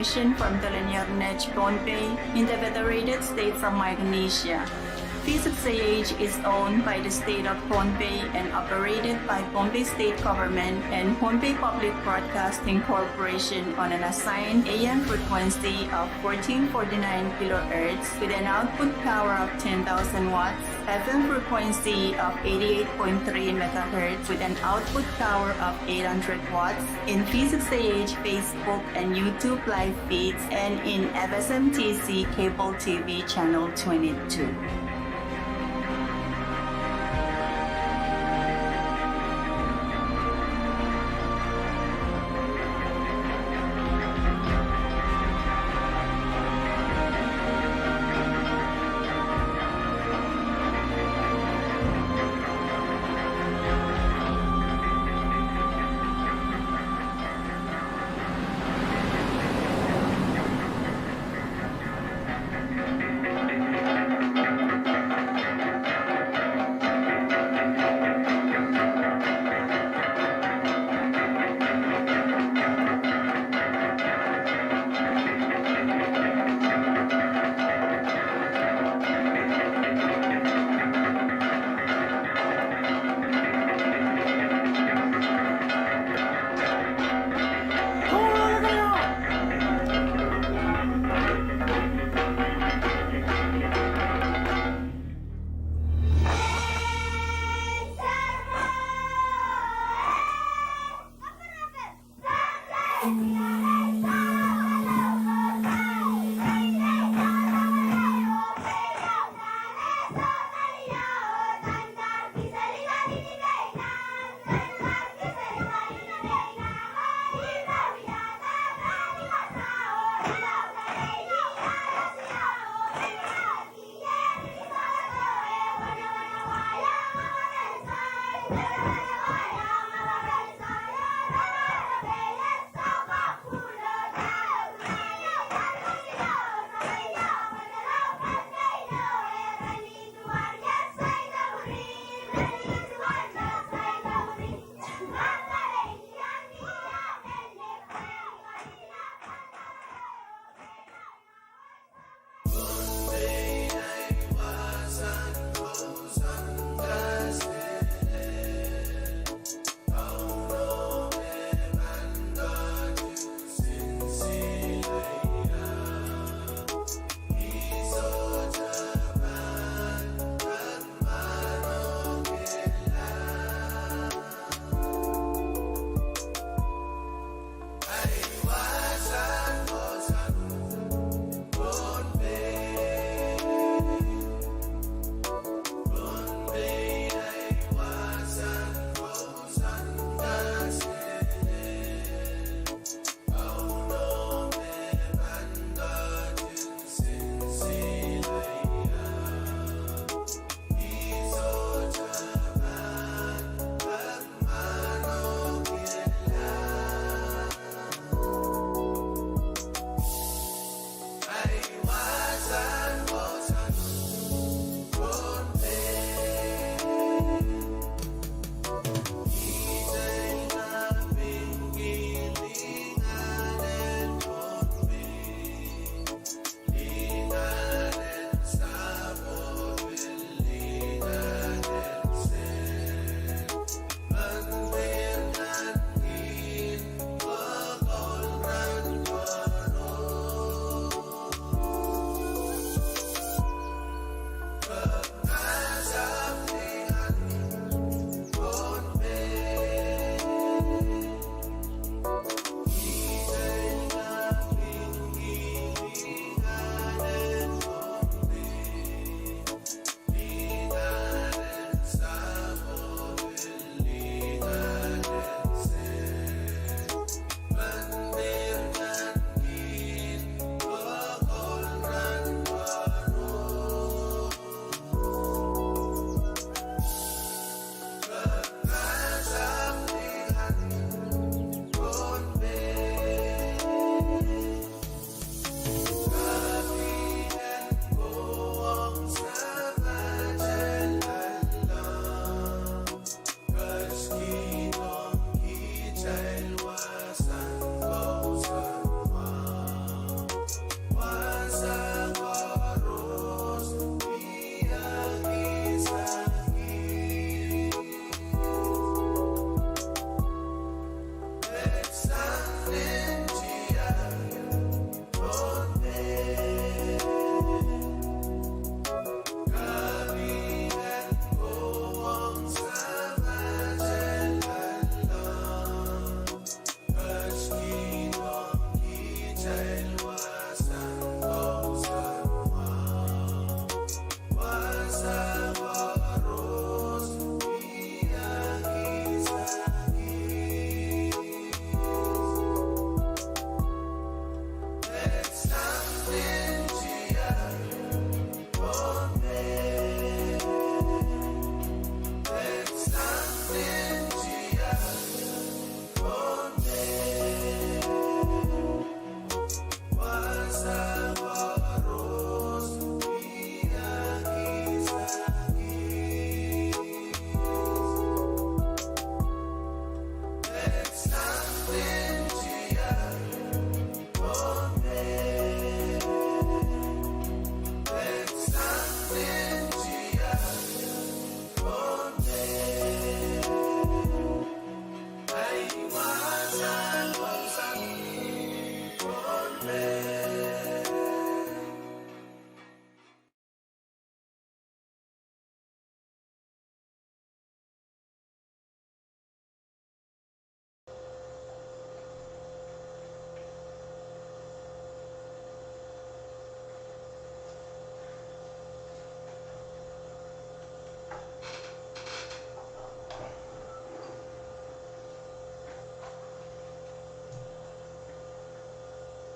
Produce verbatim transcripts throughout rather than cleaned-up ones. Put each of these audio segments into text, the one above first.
From the Leniernet, Pohnpei, in the Federated States of Micronesia. V six A H is owned by the State of Pohnpei and operated by Pohnpei State Government and Pohnpei Public Broadcasting Corporation on an assigned A M frequency of fourteen forty-nine kilohertz with an output power of ten thousand watts, F M frequency of eighty-eight point three megahertz with an output power of eight hundred watts, in V six A H Facebook and YouTube live feeds, and in F S M T C cable T V channel twenty-two.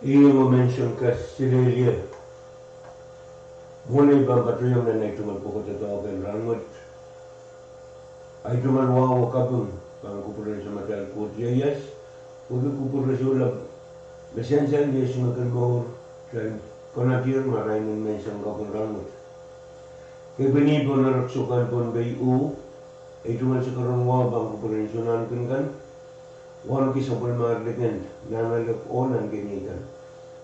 Iei me menseng kaselehlie mwohn ei pahn patohiong nan ei tungoal pwukoa doadoahk en rahnwet. Ei tungoal wahu oh kaping pahn kupwuren Samatail Koht ieias, pwehki kupwure souleng me sansal iei me kin mour, kitail konehng marain en menseng kapw en rahnwet. Kepini pohn erek soukan Pohnpei uh, ei tungoal sakaradahn wahu pahn kupwuren Sounkomour kan, wauneki sapwellimahr likend, nahnalek oh nankeinei kan.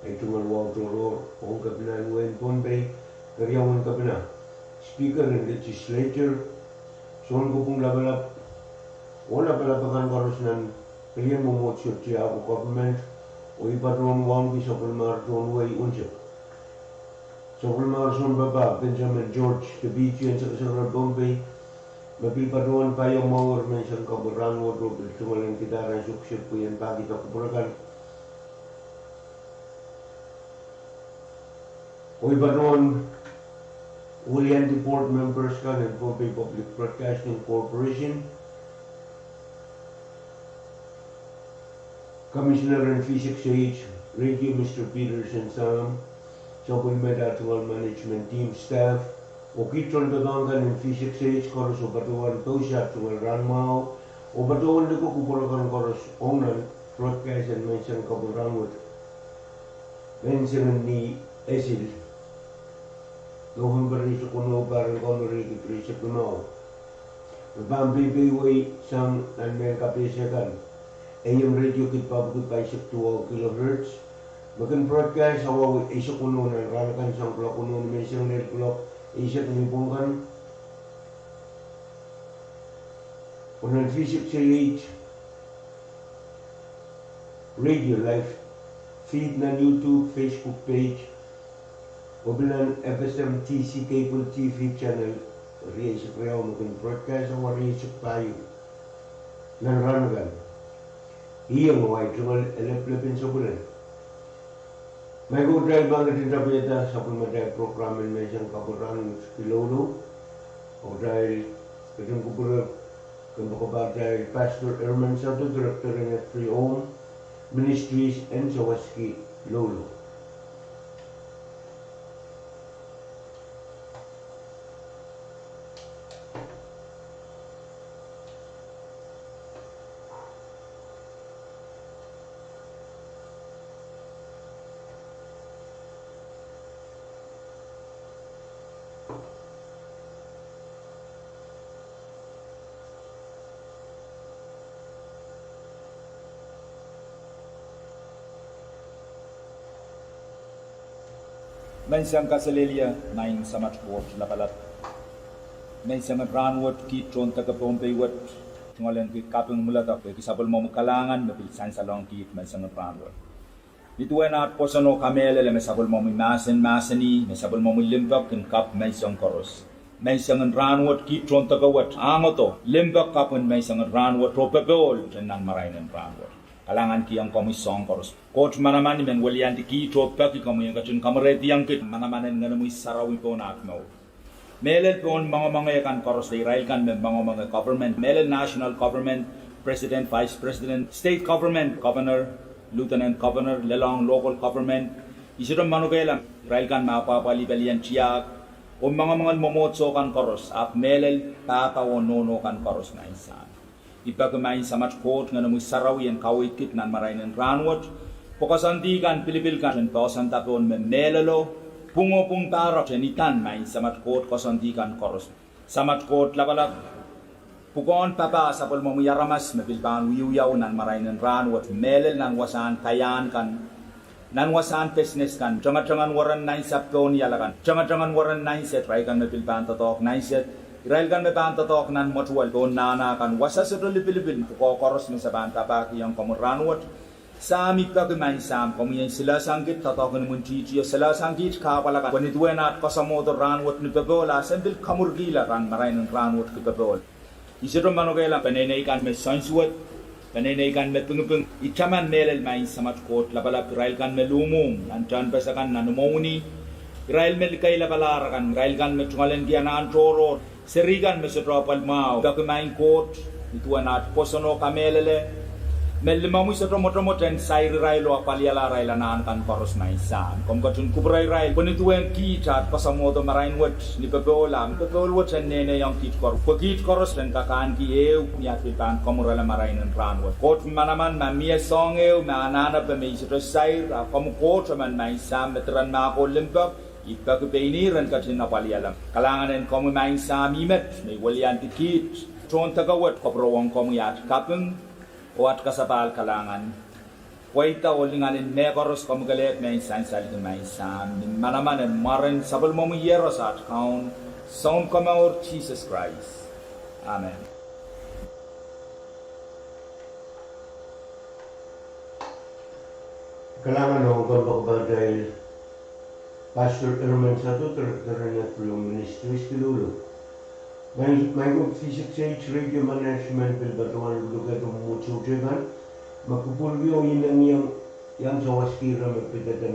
Ei tungoal wahu tohrohr ong kepinahn wehin Pohnpei, keriaun kepina, Speaker en Legislature, sounkopwung lapalap oh lapalap akan koaros nan pelien mwomwohdiso tiahk oh government, oh I patohwan wauneki sapwellimahr tohn wehi unsek, sapwellimahr sounpapah Benjamin George Kebiji en sekesek rehn Pohnpei, me pil patohwan paiamwahu menseng kapw en rahnwet oh pil tungoal en kihda ansou kiset pwe I en pahkihda kupwure kan. Oh I patohwan weliandi board members kan en Pohnpei Public Broadcasting Corporation, Commissioner en V six A H Radio Mister Peterson Sam, sapwellimatail tungoal management team, staff, oh kiht tohndoadoahk kan en V six A H koaros oh patohwan pousehla tungoal rahnmwahu, oh patohwan likih kupwure kan koaros ong nan broadcast en menseng kapw en rahnwet. Menseng ni Esil, November rieisek weneu, pahr en Kauno riekid rieisek limau. Me pahn peipeiwei sang nan mehn kapehse kan, A M radio kid papah kid pahisek duwau kilohertz, me kin broadcast awa eisek weneu nan rahn akan sang kuloak weneu ni menseng lel kuloak eisek ni pwung kan. Oh nan V six A H radio live feed nan YouTube, Facebook page, oh pil nan F S M T C cable T V channel rieisek riau me kin broadcast awa rieisek pahieu nan rahn akan. Iei me ei tungoal eleplepin sapwellimen. Ma I kohkitail pahn ketin tapihada sapwellimatail program en menseng kapw en rahnwet Kiloulou, oh kitail ketin kupwure kompoakepatail Pastor Herman Sado, Director en Every Home Ministries en Sawaski, Loulou. Menseng kaselehlie, maing Samat Koht lapalap. Menseng en rahnwet kiht tohn deke Pohnpei wet, tungoal en ki kaping mwuledek pwehki sapwellimomwi kalahngan me pil sansalohng kiht menseng en rahnwet. Nin duwen aht pwoson oh kamehlele me sapwellimomwi mahsen mahsanih, me sapwellimomwi limpoak kin kapw menseng koaros. Menseng en rahnwet kiht tohn deke wet, ahngdo limpoak kapw en menseng en rahnwet oh popohl nan marain en rahnwet. Kalahngan kihong komwi soahng koaros. Koht manaman, I men weliandi kiht oh peki komwi en ketin kamwerehdiong kiht manaman en Ngenomwi Sarawi pohn aht mour. Mehlel pohn moangomoange kan koaros, irail kan me moangomoange government, mehlel national government, president, vice president, state government, governor, lieutenant governor, lelohng local government, I sohte manokehla irail kan me apwahpwalih pelien tiahk oh moangomoangen mwomwohdiso kan koaros, ahpw mehlel pahpa oh nohno kan koaros nan sahm. I peki maing Samat Koht Ngenomwi Sarawi en kaweid kiht nan marain en rahnwet, pwe koasoandi kan, pilipil kan en poahsoanda pohn me mehlelo, pwung oh pwung pahrek en idan maing Samat Koht koasoandi kan koaros. Samat Koht lapalap, pwukoahn papah sapwellimomwi aramas me pil pahn wiewiawi nan marain en rahnwet, mehlel nan wasahn kaiahn kan, nan wasahn business kan, tengetengen weren nan sahpw pohn iala kan, tengetengen weren nan sahpw, irail kan me pil pahn doadoahk nan sahpw, irail kan me pahn doadoahk nan mwetuwel pohn nahna kan, wasa sohte lipilipil, pwukoa koaros me se pahn papahkihong komwi rahnwet. Sahm, I peki maing Sahm, komwi en silehsang kiht doadoahk en imwintihtio, silehsang kiht kahpwal akan, pwe nin duwen aht koasoamwohdo rahnwet ni popohl, a sen pil kamwurkihla nan marain en rahnwet ki popohl. I sohte manokehla peneinei kan me soansuwed, peneinei kan me pingiping, I taman mehlel maing Samat Koht lapalap, irail kan me luhmwuhmw nan tehnpas akan, nan imwowini, irail me likeilapalahr akan, irail kan me tungoalenki anahn tohrohr, seri kan me sohte apwal mwahu, peki maing Koht, nin duwen aht pwoson oh kamehlele, Me limomwi sohte mwotomwot en sair irail oh apwalihala arail anahn kan koaros, Maing Sahm. Komw ketin kupwure irail pwe ni duwen kiht aht kasamwohdo marain wet ni popohl, ahpw popohl wet en nehnehiong kiht koaros, pwe kiht koaros en kak ahneki ehu ni aht pil pahn komwurala marain en rahn wet. Koht manaman, ma mie soahng ehu me anahnepe me I sohte sair, a komw Koht emen, Maing Sahm, me diren mahk oh limpoak. I peki pein ihr en ketin apwalihala. Kalahngan en komwi, Maing Sahm, ih met me I weliandi kiht tohndoke wet, kapwurehng komwi aht kaping oh aht kasapahl kalahngan. Pweida oh lingan en mehkoaros komwi kelehpw me I sansalki, Maing Sahm, ni manaman en mwaren Sapwellimomwi Iehros aht Kaun, Sounkomour Sises Krais. Amen. Kalahngan ong kompoakepahtail, Pastor Herman Sado, Director en Appeal Ministries, Kilulu. Maing, maing ko V six H Radio Management pil patohwan luhkehdo mwomwohdiso kan, me kupwurki oh inengieng iang sawaskihda me pidada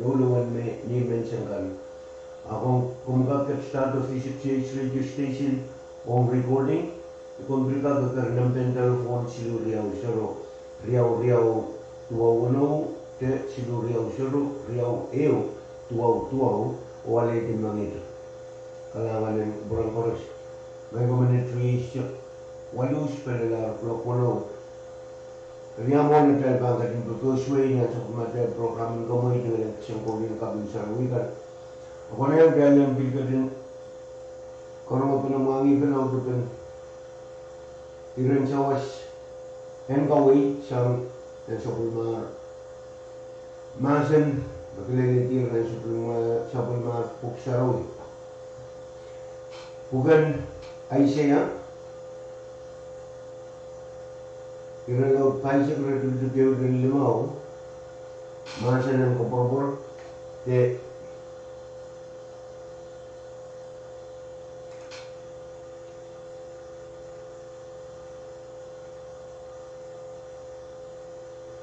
loulou en me ni menseng kan. A komw, komw kak ket start V six H Radio Station ong recording, komw pil kak eker nempen telephone siluh riau sero riau riau duwau weneu, de siluh riau sero riau ehu duwau duwau, oh alehdi mengihda. Kalahngan en kupwuren koaros. Maing ko, menet rieisek waluh spelelahr kuloak weneu. Riamwon atail pahn ketin pwukoahswei nan sapwellimatail program en komwi, ni ngehn en kisehn koulin kaping sarawi kan. A konehng atail en pil ketin karonge pene mwahngih pene audepen iren sawas en kaweid sang en sapwellimomwi mahsen me kilelehdier nan sapwellimomwi, sapwellimomwi pwuhk sarawi. Pwuken Aiseia, irelaud pahisek iretikitik ehu lel limau, mahsen en koapworopwor, de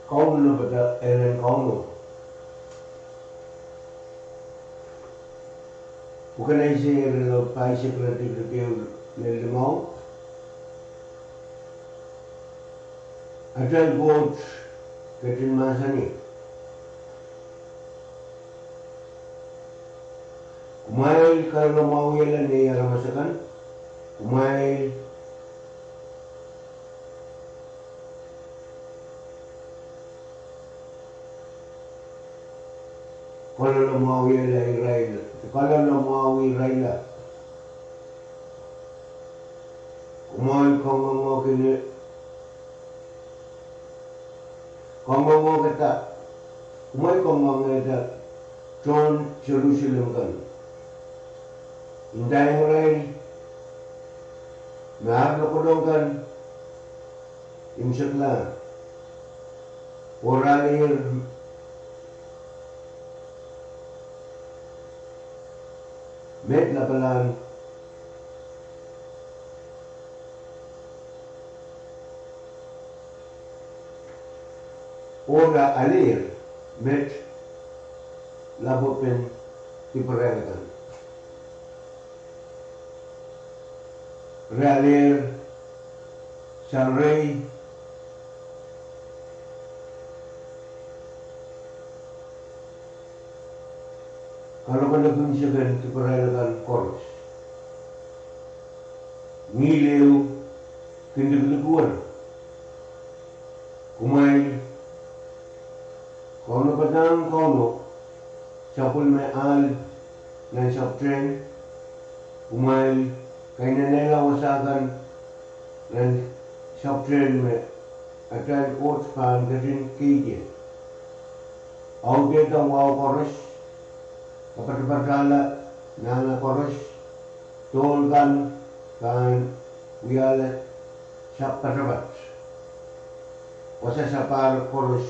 Kaunopada, elen Kauno. Pwuken Aiseia irelaud pahisek iretikitik ehu lel limau. Atail Koht ketin mahsanih: Kumwail kalolong mwahuiala nei aramas akan, kumwail kalolong mwahuiala irail, kalolong mwahu iraila. Kumwail kangoangehkine, kangoangehkada, kumwail kangoangehkada tohn Serusalem kan, ndaiong irail me ar lokolong kan imwisekla, oh re alehier met lapalahn, oh re alehier met lapwepen diparail kan. Re alehier sang rehi kalokolok imwisek en diparail kan koaros. Ngihl ehu kin likilikuwer: Kumwail kaunopadahng Kauno, sapwellime ahl nan sapwtehn. Kumwail kainenehla wasa kan nan sapwtehn me atail Koht pahn ketin keidi. Audehda wahu koaros, kapatapatala nahna koaros, dohl kan pahn wiahla sapwpatapat, wasa sapahrek koaros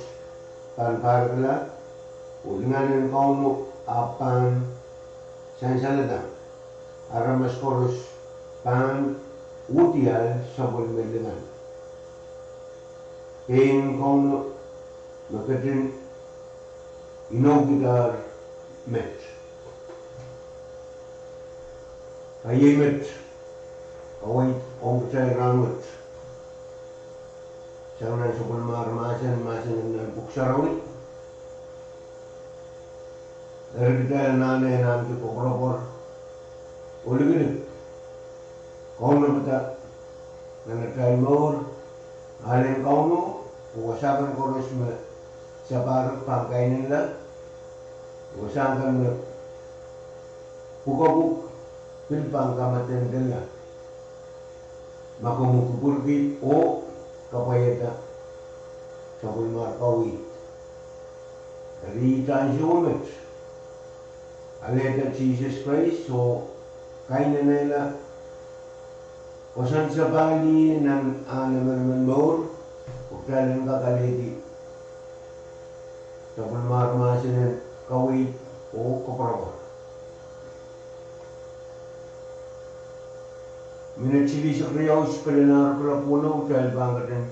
pahn pahrekala, oh lingan en Kauno ahpw pahn sansalada. Aramas koaros pahn uhdiahl sapwellime lingan. Pein Kauno me ketin inoukidahr met. Iei met kaweid ong kitail rahnwet. Sang nan sapwellimomwi mahsen, mahsen nan Pwuhk Sarawi. Eri kitail anahne en ahneki koapworopwor oh likilik, kaunopada nan atail mour, ahlen Kauno, oh wasa kan koaros me sapahrek pahn kainenla, oh wasa kan me pwukopwuk pil pahn kamadendela. Ma komw kupwurki oh kapwaiada sapwellimomwi kaweid, eri iei ansou met alehda Sises Krais oh kainenehla koasoandi sapahl nan ahn emenemen mour, pwe kitail en kak alehdi sapwellimomwi mahsen en kaweid oh koapworopwor. Minit silihsek riau, pil en ar kulok weneu, kitail pahn ketin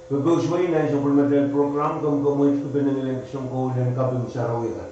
popousoi nan sapwellimatail program, komw komwei kipin en ngilen kisong koul en kaping sarawi kan.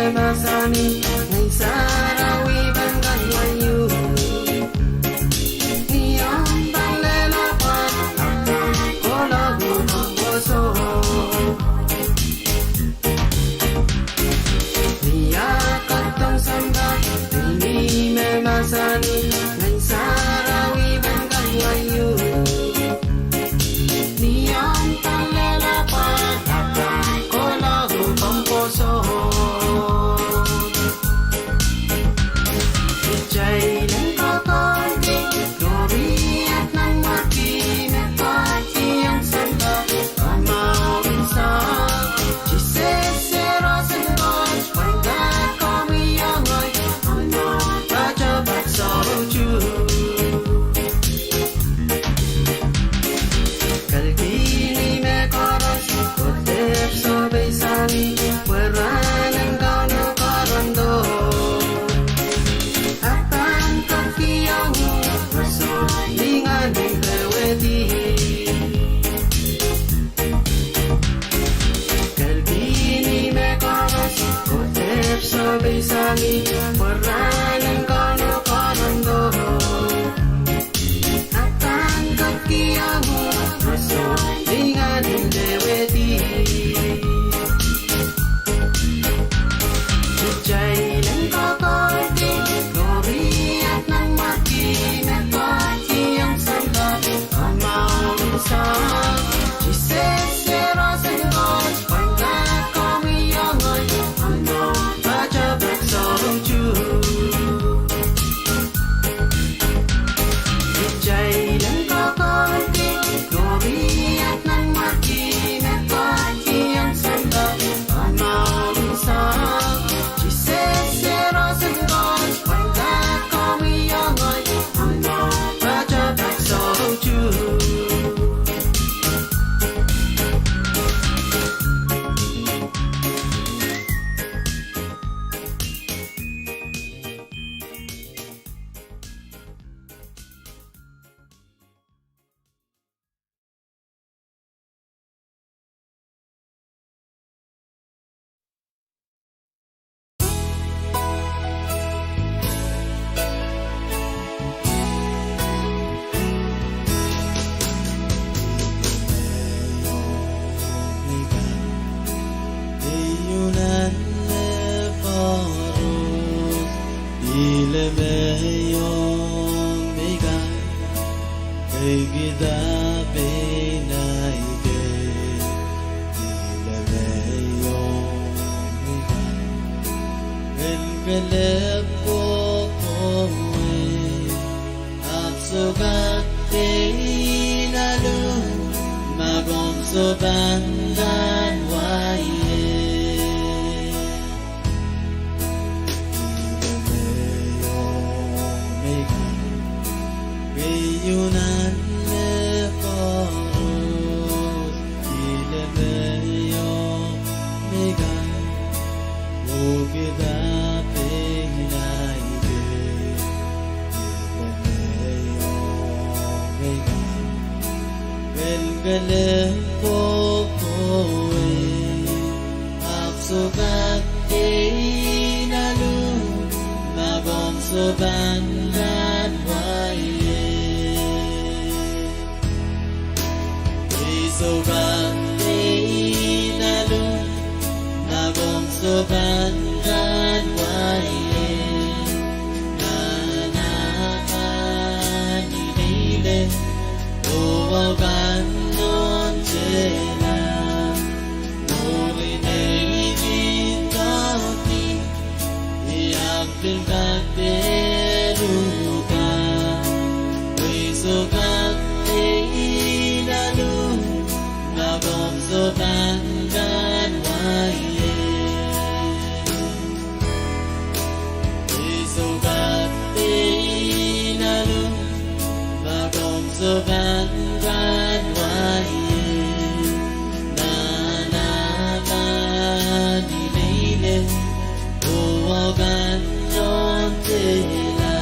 Mahsanih, Ngehn Sarawi pahn kahluwa iuk. Ni omw pahn lella pwat, ahpw pahn kohla uhk omw pwoson. Ni ah ketidohng sampah, pein ih me mahsanih, Ngehn Sarawi pahn kahluwa iuk. Ni omw pahn lella pwat, ahpw pahn kohla uhk omw pwoson. Kitail en kokohdi, Korea nan mwahki me koahieng sampah, kamwahu en soahng. Sises, Saros en Koht, pwehn kak komwi oh ngehi, omw nohn patopato soutuk. Kalkihni mehkoaros, oh dehp sohpeisang ih, pwe rahn en Kauno Korondo. Ah pahn kak kihong uhk roson lingan en powehdi. Kalkihni mehkoaros, oh dehp sohpeisang ih, pwe rahn en Kauno Korondo. Ah pahn kak kihong uhk roson lingan en powehdi. Kitail en kokohdi, Korea nan mwahki me koahieng sampah, kamwahu en soahng. Sises, Saros en Koht, pwehn kak komwi oh ngehi, omw nohn patopato soutuk. Kitail en kokohdi, Korea nan mwahki me koahieng sampah, kamwahu en soahng. Sises, Saros en Koht, pwehn kak komwi oh ngehi, omw nohn patopato soutuk. Ilemeio mei kak, ekida pein ahi kei. Ilemeio mei kak, ken kelehpw kohkohwei. Ahpw sohte kak pein alu, ma komw sohte pahn kak wai ie. Ilemeio mei kak, keieu nan mehkoaros. Ilemeio mei kak, oh kida pein ahi kei. Ilemeio mei kak, ken kelehpw kohkohwei. Ahpw sohte kak pein alu, ma komw sohte pahn kak wai ie. Ei sohte kak pein alu, ma komw sohte pahn kak wai ie. Nan ah pahn ileile, oh au pahn nohn tehla. Mwurin ei pihn doadoahk, I ahpw pil kak dehr uhk. Ei sohte kak pein alu, ma komw sohte pahn kak wai ie. Ei sohte kak pein alu, ma komw sohte pahn kak wai ie. Nan ah pahn ileile, oh au pahn nohn tehla.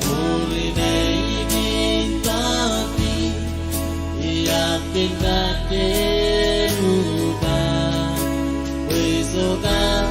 Mwurin ei pihn doadoahk, I ahpw pil kak dehr uhk. Ei sohte kak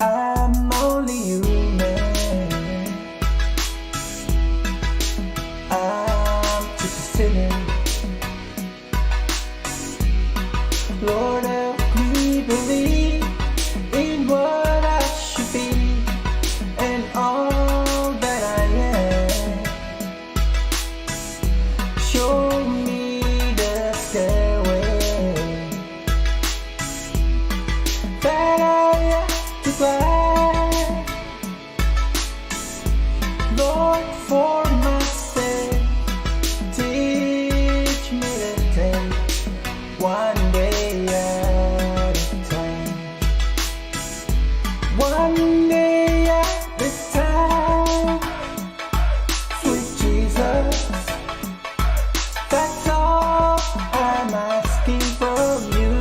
I'm only human. I'm just a sinner. Lord, help me believe in what I should be and all that I am. Show me the stairway that I have to climb. Lord, for my sake, teach me to take one day at a time. One day at a time. Sweet Jesus, that's all I'm asking from you.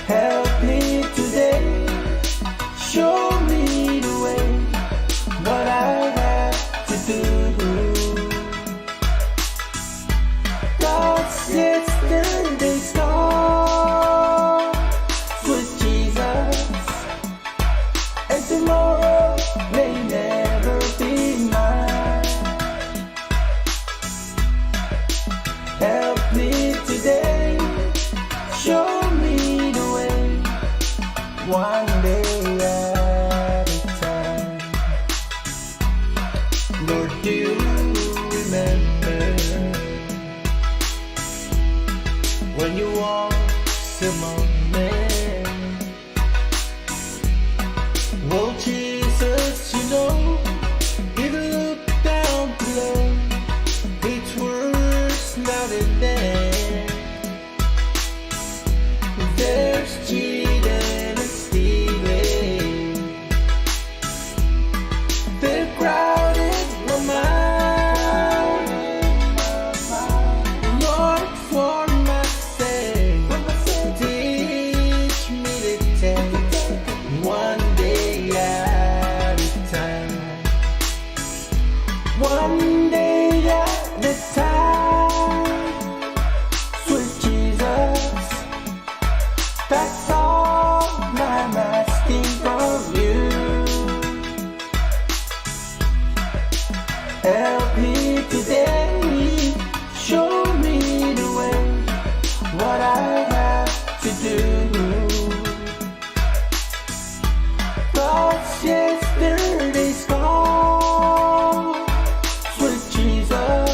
Help me today, show me the way, what I have to do. God's yesterday's gone, sweet Jesus, and tomorrow may never be mine. Help me today, show me the way, one day at a time. Lord, do you remember when you walked among men? Well, Jesus, you know, if you look down below, it's worse now than then. There's cheating and stealing. They're crowding my mind. Lord, for my sake, teach me to take one day at a time. One day at a time, sweet Jesus. That's all I'm asking from you. Help me today, show me the way, what I have to do. God's yesterday's gone, sweet Jesus,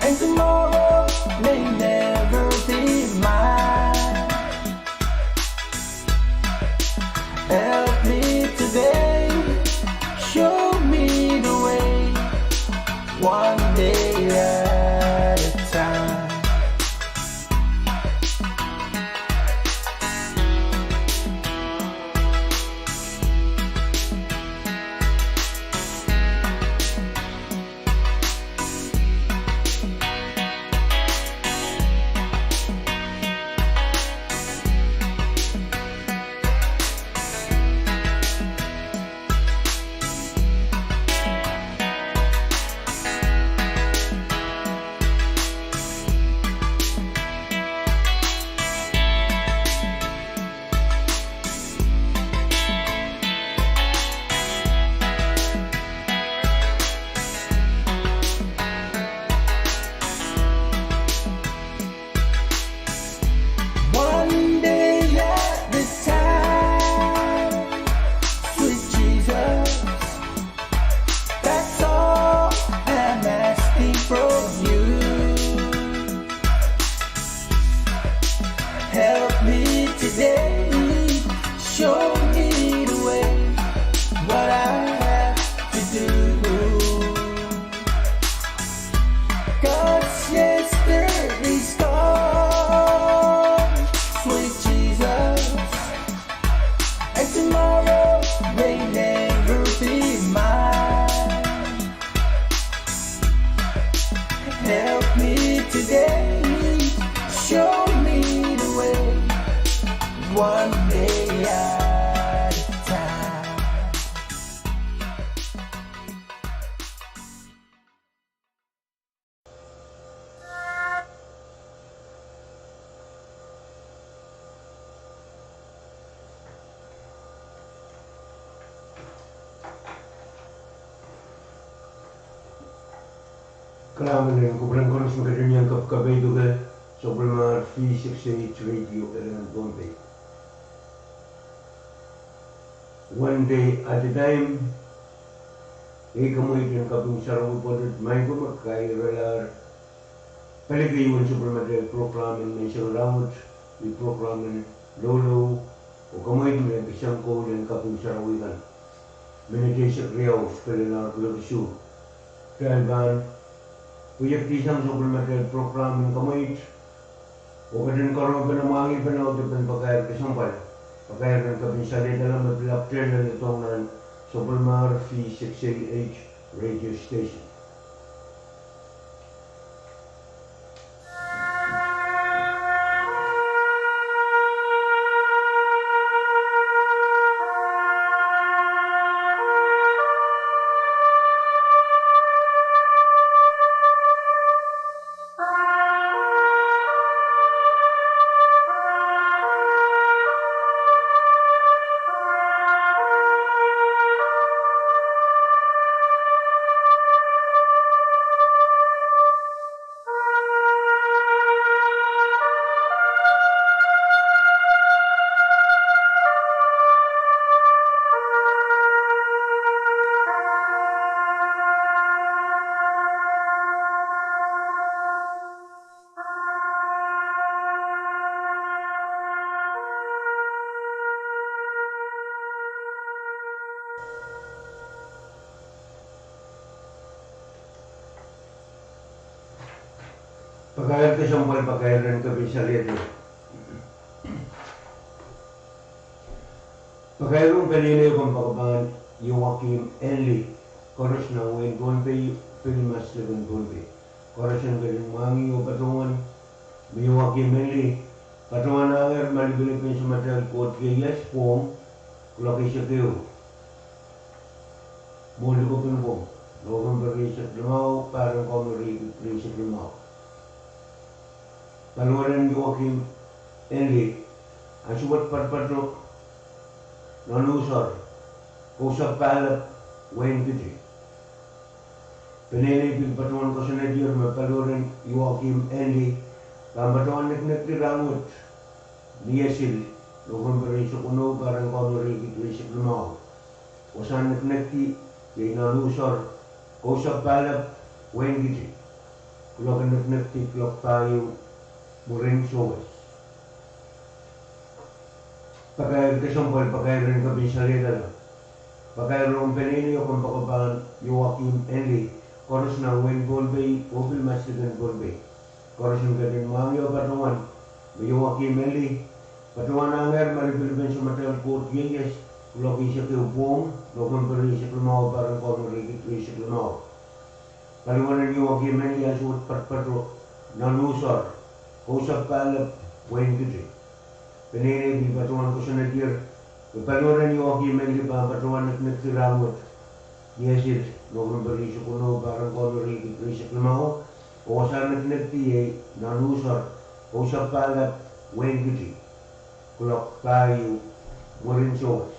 and tomorrow may never be mine. Help me today, show me the way, one day at a time. Help me today, show me the way, one day at a time. Kalahngan en kupwuren koaros me ketin iang kapkapeidek sapwellimar V six eight Radio Area Pohnpei. One day at a time. Ei kamweid en kaping sarawi pwoatet, maing ko me kairalahr pali keieu en sapwellimatail prokram en menseng rahnwet, ih prokram en Loulou, oh kamweid me kesempwal en kaping sarawi kan. Minit eisek riau sukelel ar kuloak isuh. Kitail pahn pweiekdisang sapwellimatail prokram en kamweid, oh ketin karonge pene mwahngih pene audepen pakair kesempwal, pakair en kaping saliedala me pil akte leledohng nan sapwellimar V six eight Radio Station. Pakair kesempwal, pakair en kaping saliedala. Pakair ong peneinei kompoakepahn Joachim Enley, koaros nan wehin Pohnpei, pil masliken Pohnpei. Koaros en ketin mwahngih oh patohwan me Joachim Enley patohwanahngehr malipilipen samatail koht ieias pwohng kuloak eisek ehu mwohn likopin pwong, November rieisek limau, pahr en Kauno riekid rieisek limau. Paliwaren Joachim Enley ansou wet patopato nan Usor, Kousapw Pahlap, wehin Kiti. Peneinei pil patohwan koasoanehdier me paliwaren Joachim Enley pahn patohwan nekinekdi rahnwet, Niesil, November rieisek weneu, pahr en Kauno riekid rieisek limau. Wasahn nekinekdi iei nan Usor, Kousapw Pahlap, wehin Kiti. Kuloak en nekinekdi kuloak pahieu mwurin sowes. Pakair kesempwal, pakair en kaping saliedala. Pakair ong peneinei kompoakepahn Joachim Enley, koaros nan wehin Pohnpei oh pil masliken Pohnpei. Koaros en ketin mwahngih oh patohwan me Joachim Enley patohwanahngehr malipilipen samatail koht ieias kuloak eisek ehu pwohng, November rieisek limau, pahr en Kauno riekid rieisek limau. Paliwaren Joachim Enley ansou wet patopato nan Usor, Kousapw Pahlap, wehin Kiti. Peneinei pil patohwan koasoanehdier me paliwaren Joachim Enley pahn patohwan nekinekdi rahnwet, Niesil, November rieisek weneu, pahr en Kauno riekid rieisek limau. Oh wasahn nekinekdi iei nan Usor, Kousapw Pahlap, wehin Kiti. Kuloak pahieu mwurin sowes.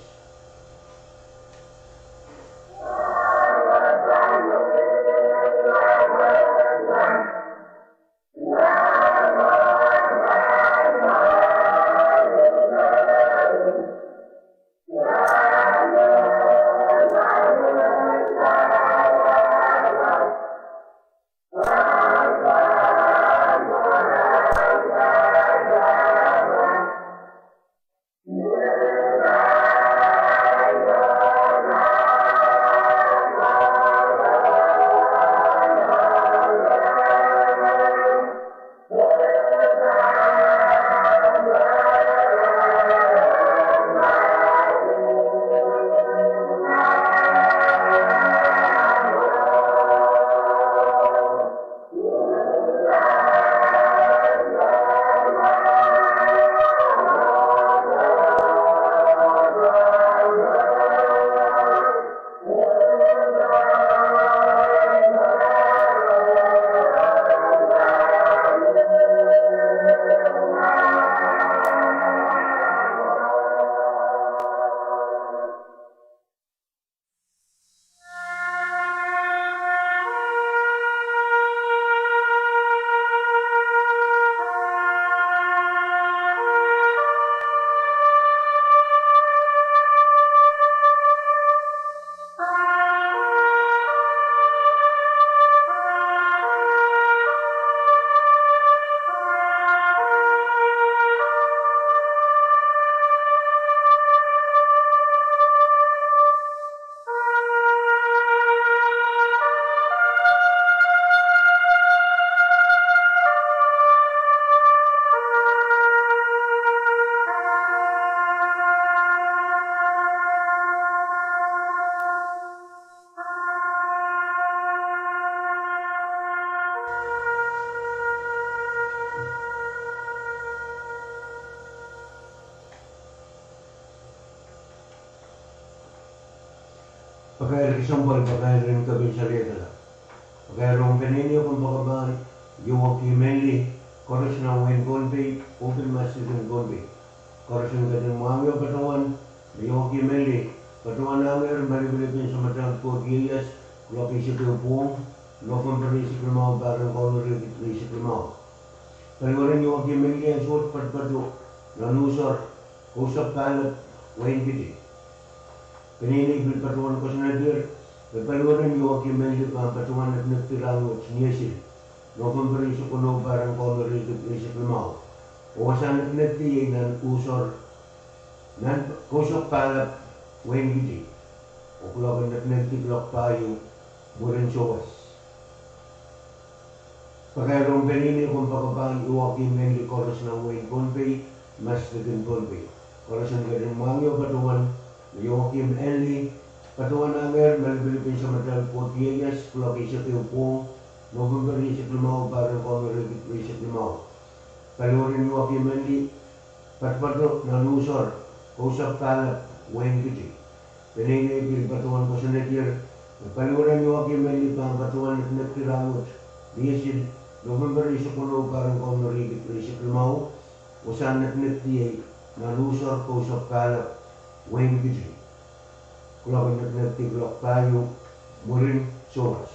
Pakair kesempwal, pakair en kepin saliedala. Pakair ong peneinei kompoakepahn Yowakim Enlih, koaros nan wehin Pohnpei, oh pil mas likin Pohnpei. Koaros en ketin mwahngih patohwan me Yowakim Enlih patohwanohngehr malipilip en samatail Koht ieias, kuloak eisek ehu pwong, November eisek limau, pahren kauneri riekid rieisek limau. Paliwaren Yowakim Enlih ansou patopato nan uhr sohr, Kousapw Pahlap, Wein Kiti. Peneinei pil patohwan koasoanehdier me paliwaren Yowakim Enlih pahn patohwan nekinekdi rahnwet ni Esil, November eisek weneu, pahren kauneri riekid rieisek limau. Oh wasahn nekinekdi iei nan uhr sohr, nan Kousapw Pahlap, Wein Kiti. Oh kuloak en nekinekdi kuloak pahieu mwurin souwas. Pakair ong peneinei kompoakepahn Yowakim Enlih koaros nan wehin Pohnpei, mas likin Pohnpei. Koaros en ketin mwahngih patohwan me Yowakim Enlih patohwanohngehr malipilip en samatail Koht ieias, kuloak eisek ehu pwong, November eisek limau, pahren kauneri riekid rieisek limau. Paliwaren Yowakim Enlih patopato nan uhr sohr, Kousapw Pahlap, Wein Kiti. Peneinei pil patohwan koasoanehdier me paliwaren Yowakim Enlih pahn patohwan nekinekdi rahnwet ni Esil, November eisek weneu, pahren kauneri riekid rieisek limau. Wasahn nekinekdi iei nan uhr sohr, Kousapw Pahlap, Wein Kiti. Kuloak en nekinekdi kuloak pahieu mwurin souwas.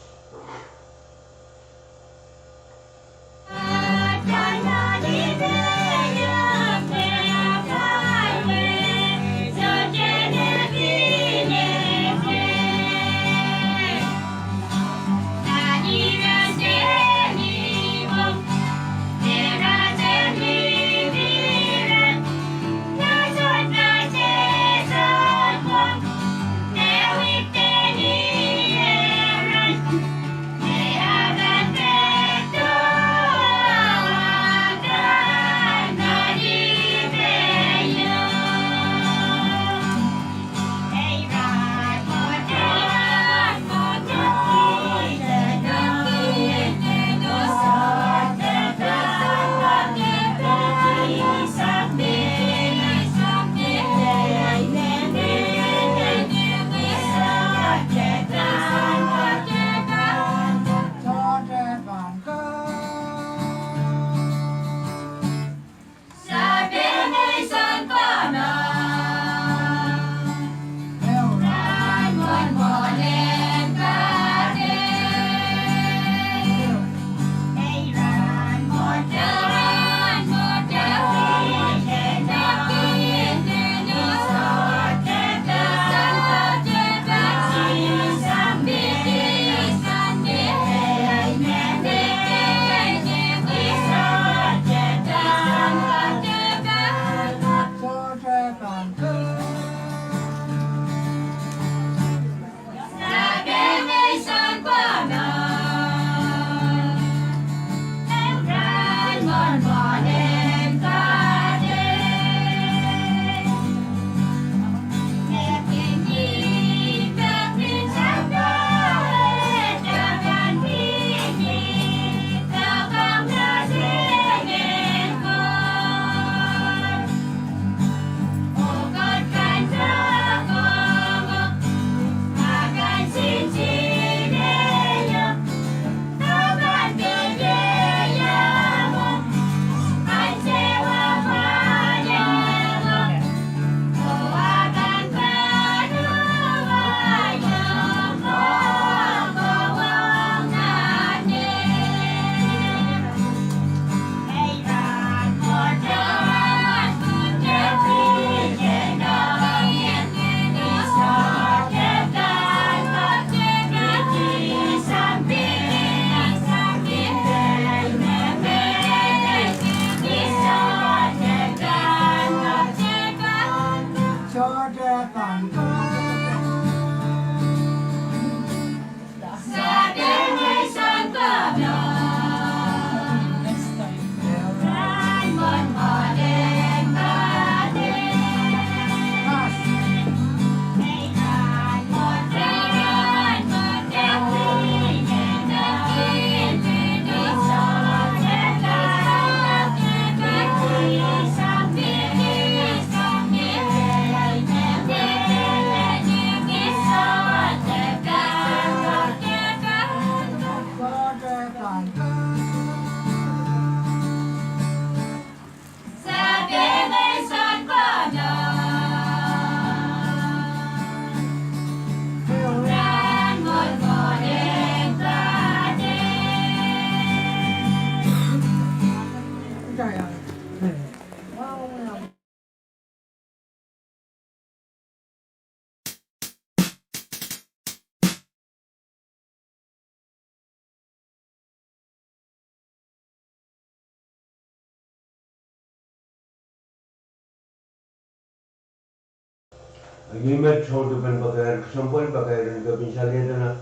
Iei met tohn dipen pakair, kesempwal pakair en kepin salehda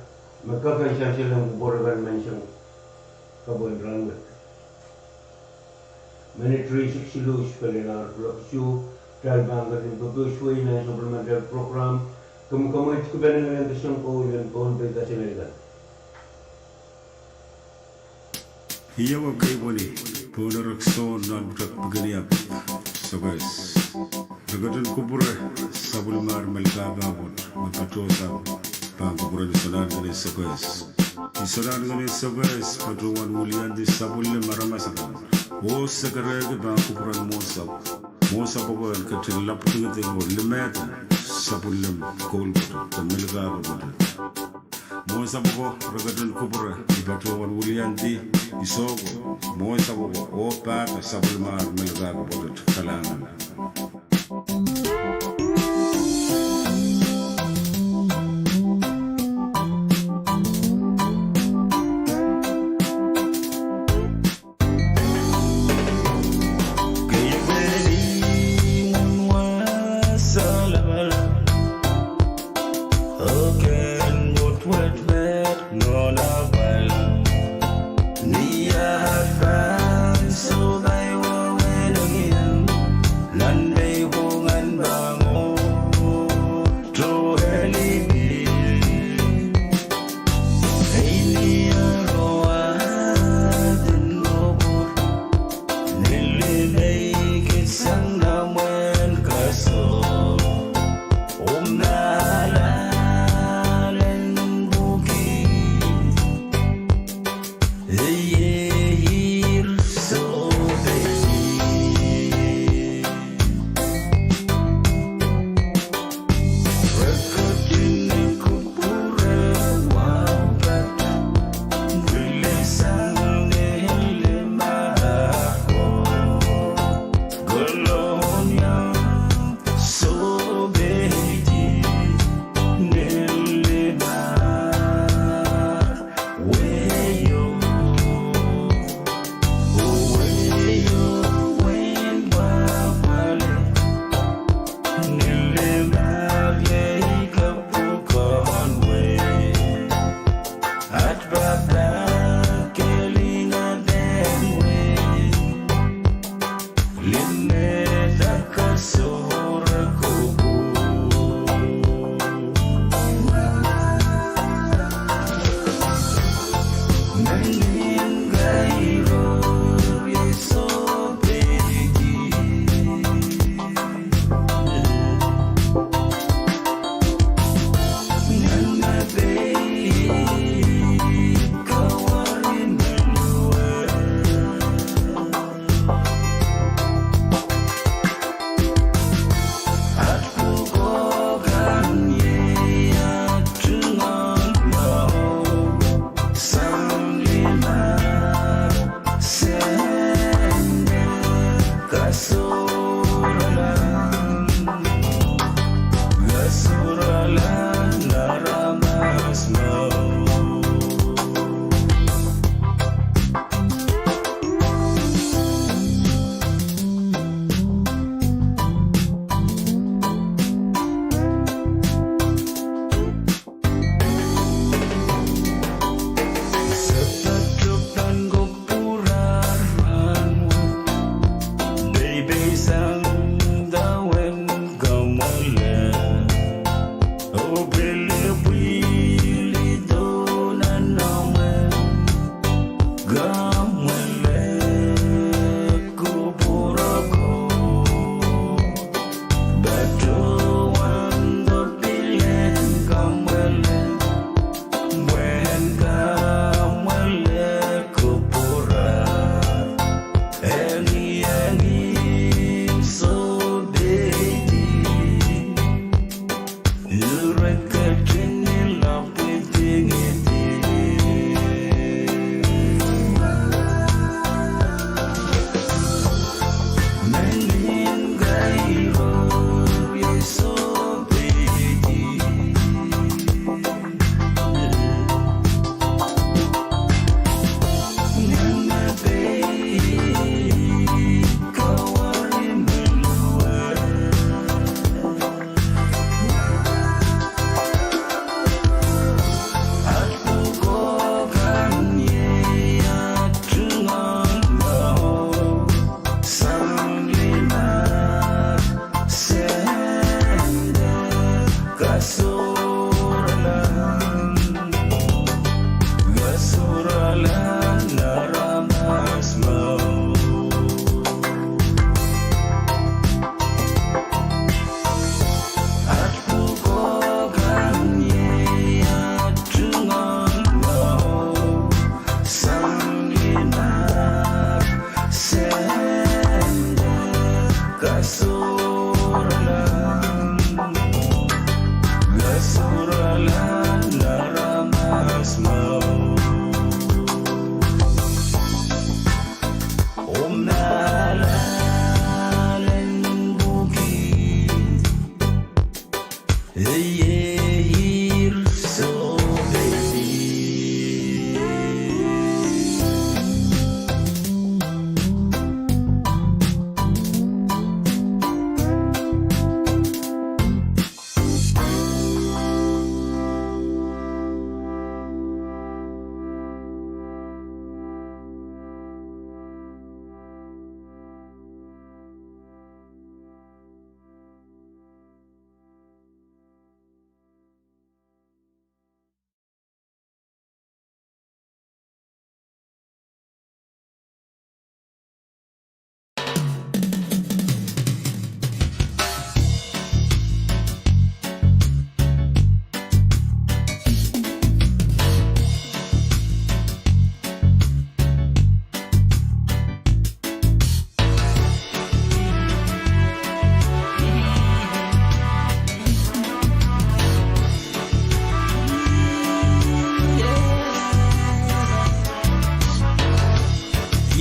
me kak en sansalehng kupwure kan menseng kapw en rahnwet. Minit rieisek siluh pil en ar kuloak isuh, kitail pahn ketin pepehs wei nan supplementary program, kemwekemwei kipen en kesiong koul en Pohnpei kaselel kan. Ih ewe kei pweni, Pohn Erek Sohn, nan pwutak Pikiniap, Sokehs. Re ketin kupwure sapwellimar Melkahka pwon me patohsang pahn kupwuren Isonahnken en Sokehs. Isonahnken en Sokehs patohwan wiliandi sapwellime aramas akan. Oh sekerehki pahn kupwuren mwohnsapw. Mwohnsapw oko en ketin lapwdingiding oh limehda sapwellime koul pwoatet de Melkahka pwoatet. Mwohnsapw oko re ketin kupwure, I patohwan wiliandi, I soko, mwohnsapw oko oh pahpa sapwellimar Melkahka pwoatet. Kalahngan.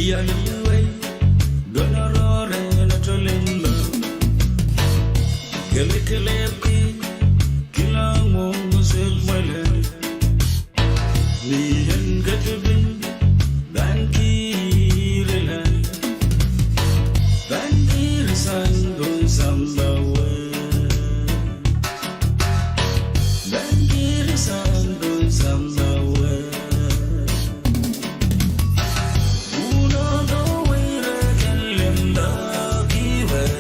Iang iwei, donorohr en atolinda. Kelekelehpw ki, kilang oh musuhdahte. Ni en ketipin, pahn kihrla. Pahn kihrsang pohn sampah wet. Pahn kihrsang pohn sampah wet. Unodo wei re kin limpoak ih wet.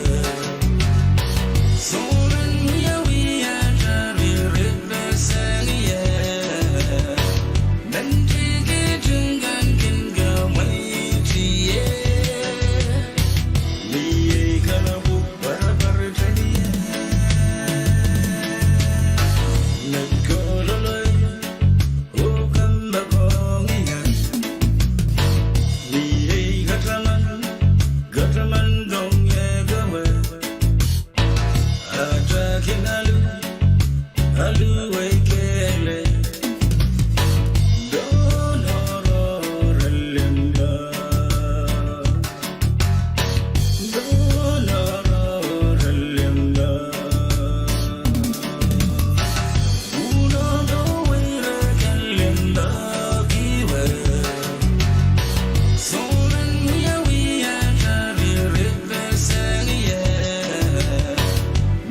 Souleng wiewia tari re peseng ie. Mendikit kan kin kamwetie. Ni ei kalapw pwarapwaratail ie. Met kohloloi oh kompoakohng ie. Ni ei kataman, kataman dohng ie kewe. Atail kin alu, alu wei kehlail. Donorohr limpoak. Donorohr limpoak. Unodo wei re kin limpoak ih wet. Souleng wiewia tari re peseng ie.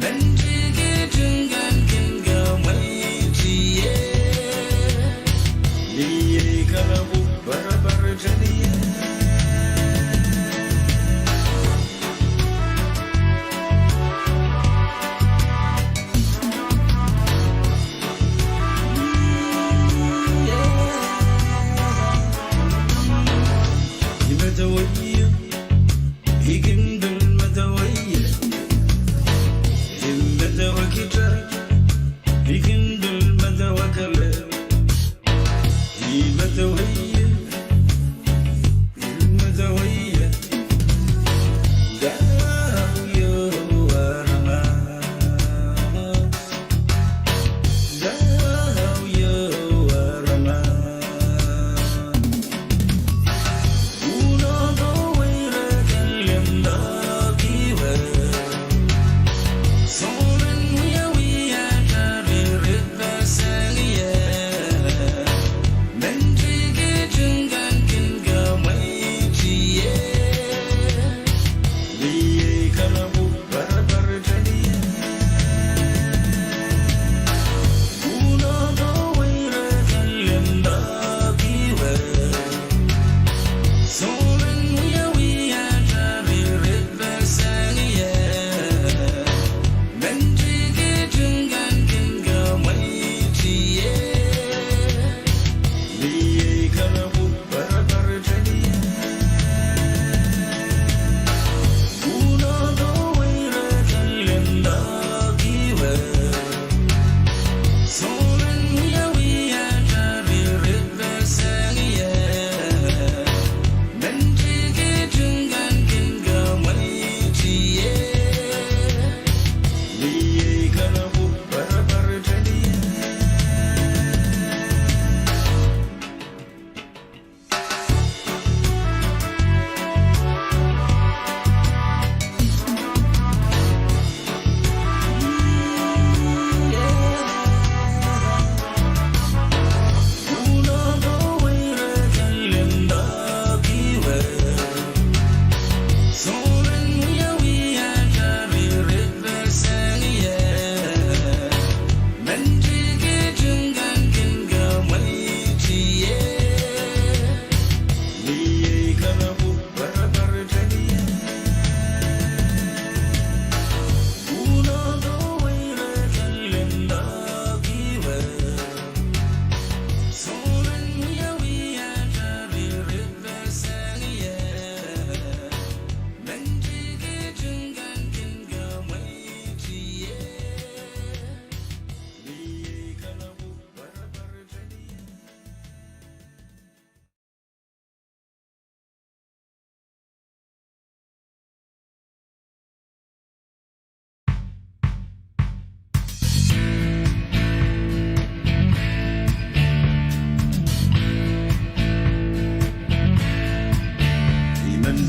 Mendikit kan kin kamwetie. Ni ei kalapw pwarapwaratail ie. I medewe ie, I kin pil medewe ie. I medewe kitail, I kin pil medewe kelehpw. I medewe ie, I medewe ie. Dahme ieu aramas? Dahme ieu aramas? Unodo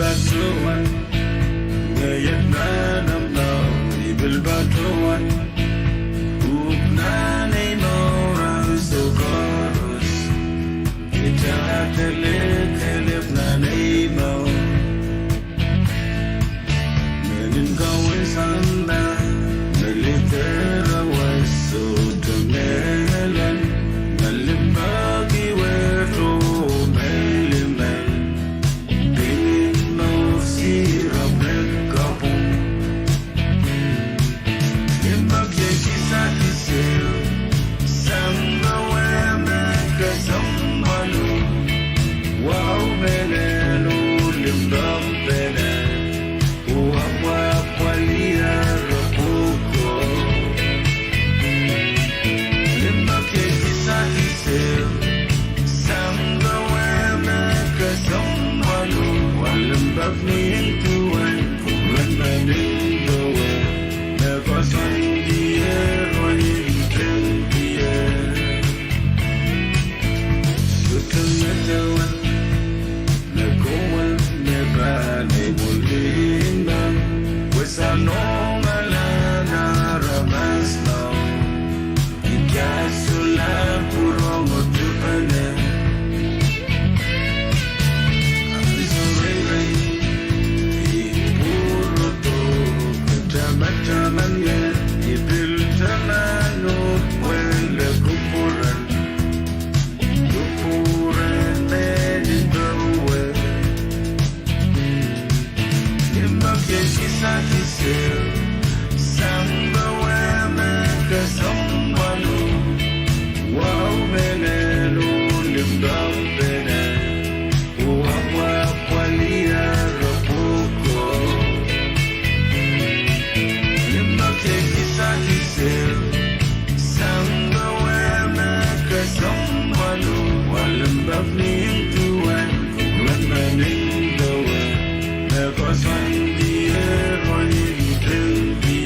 patohwan, ngehi et nan omw mour, I pil patohwan. Uhk nan ei mour ansou koaros, I tala dehr kelehpw nan ei mour. Menin kaun sampah me lihdi aramas, sohte mehlel, me limpoak wet oh melimel. Pil mour sira pil kapwung. Limpoak iei kisakis ehu, sang pwe me kesempwal oh, wahu mehlel oh limpoak pene, oh apwahpwalih pwuko. Limpoak iei kisakis ehu, sang pwe me kesempwal oh, wahu limpoak ni duwen, kupwuren me nin powe, me koasoandi oh nin tengki. Sohte medewe me kowe me pahn ei mwurin pahn wasa nohn alan aramas mwahu. I kasula pwurehng oh dipene. Ansou reirei I pwurodo, tamataman ie, I pil tamanohng pwehn kupwuren, kupwuren me nin powe. Limpoak iei kisakis ehu, sang pwe me kesempwal oh, wahu mehlel oh limpoak pene, oh apwahpwalih pwuko. Limpoak iei kisakis ehu, sang pwe me kesempwal oh, wahu limpoak ni duwen, kupwuren me nin powe, me koasoandi oh nin tengki.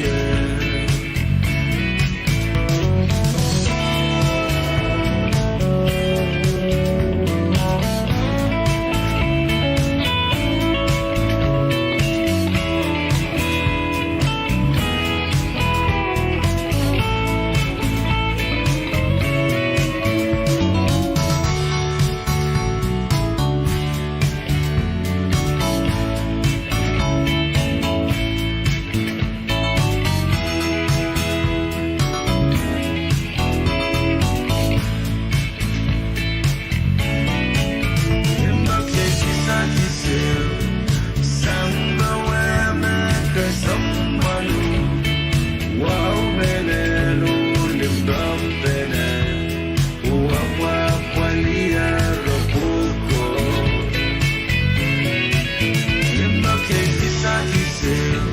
Limpoak iei kisakis ehu, sang pwe me kesempwal oh, wahu mehlel oh limpoak pene, oh apwahpwalih pwuko. Limpoak iei kisakis ehu,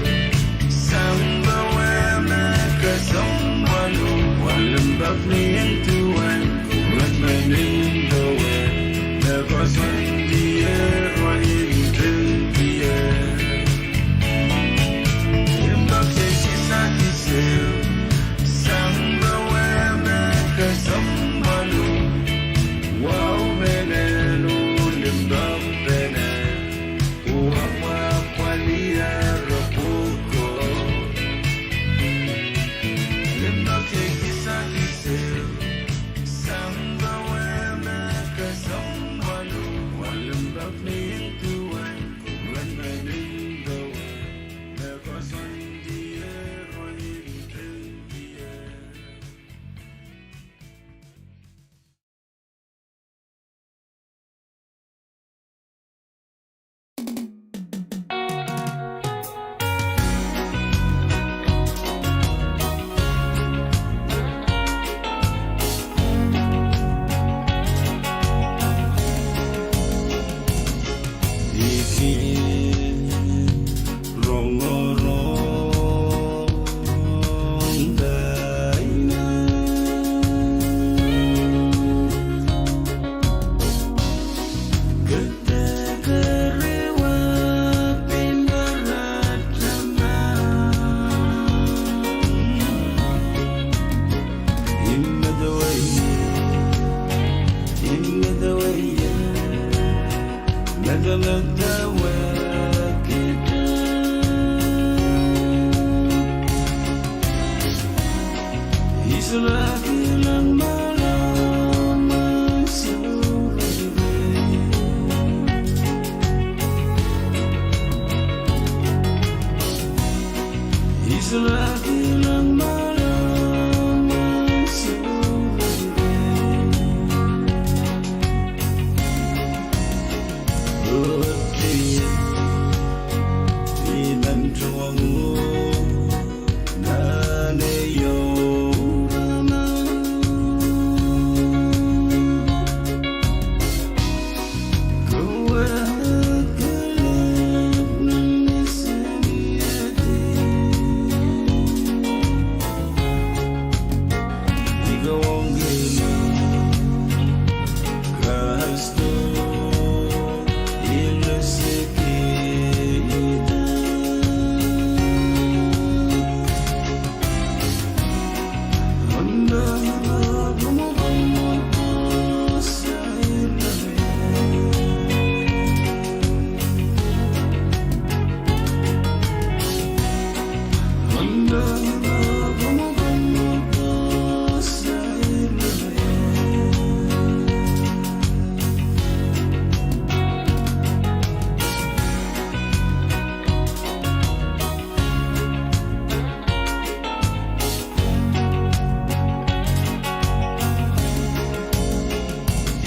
sang pwe me kesempwal oh, wahu limpoak ni duwen, kupwuren me nin powe, me koasoandi oh nin tengki. Limpoak iei kisakis ehu, sang pwe me kesempwal oh, wahu mehlel oh limpoak pene, oh apwahpwalih pwuko. Limpoak iei kisakis ehu, sang pwe me kesempwal oh, wahu limpoak ni duwen, kupwuren me nin powe, me koasoandi oh nin tengki.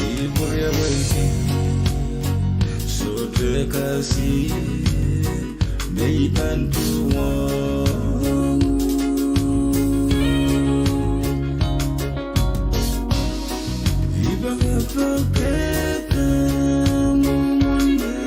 Ih pwuriamweiki sohte kasie me I pahn tuhwong. I pekipekihda mwomwen me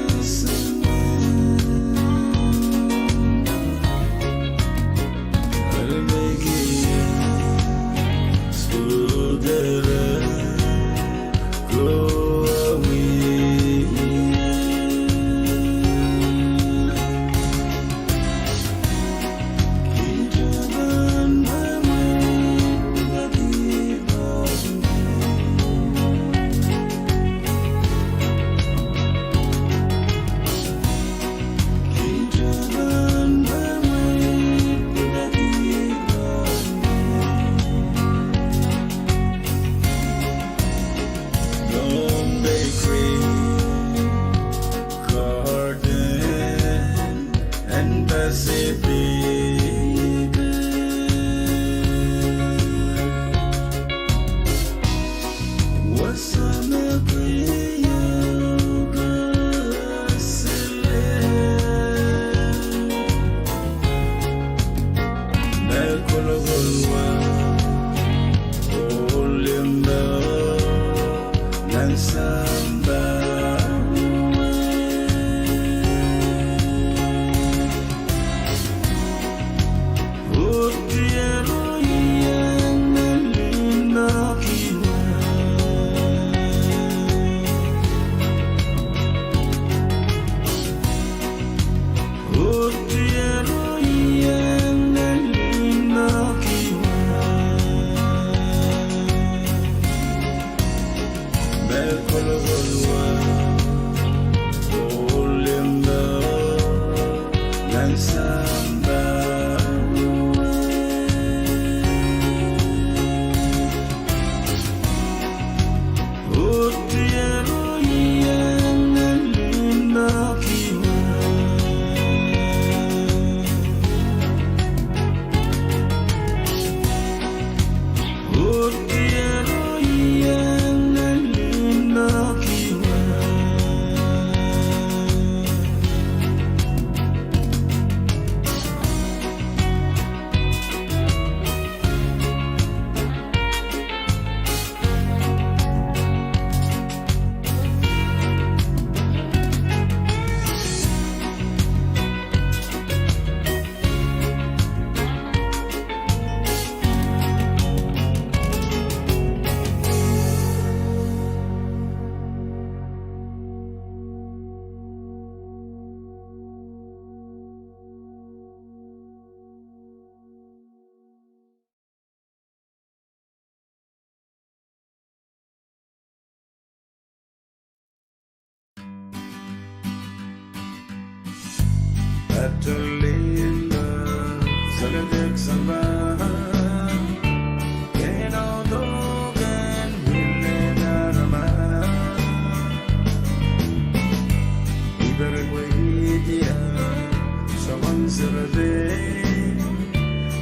Sarawi,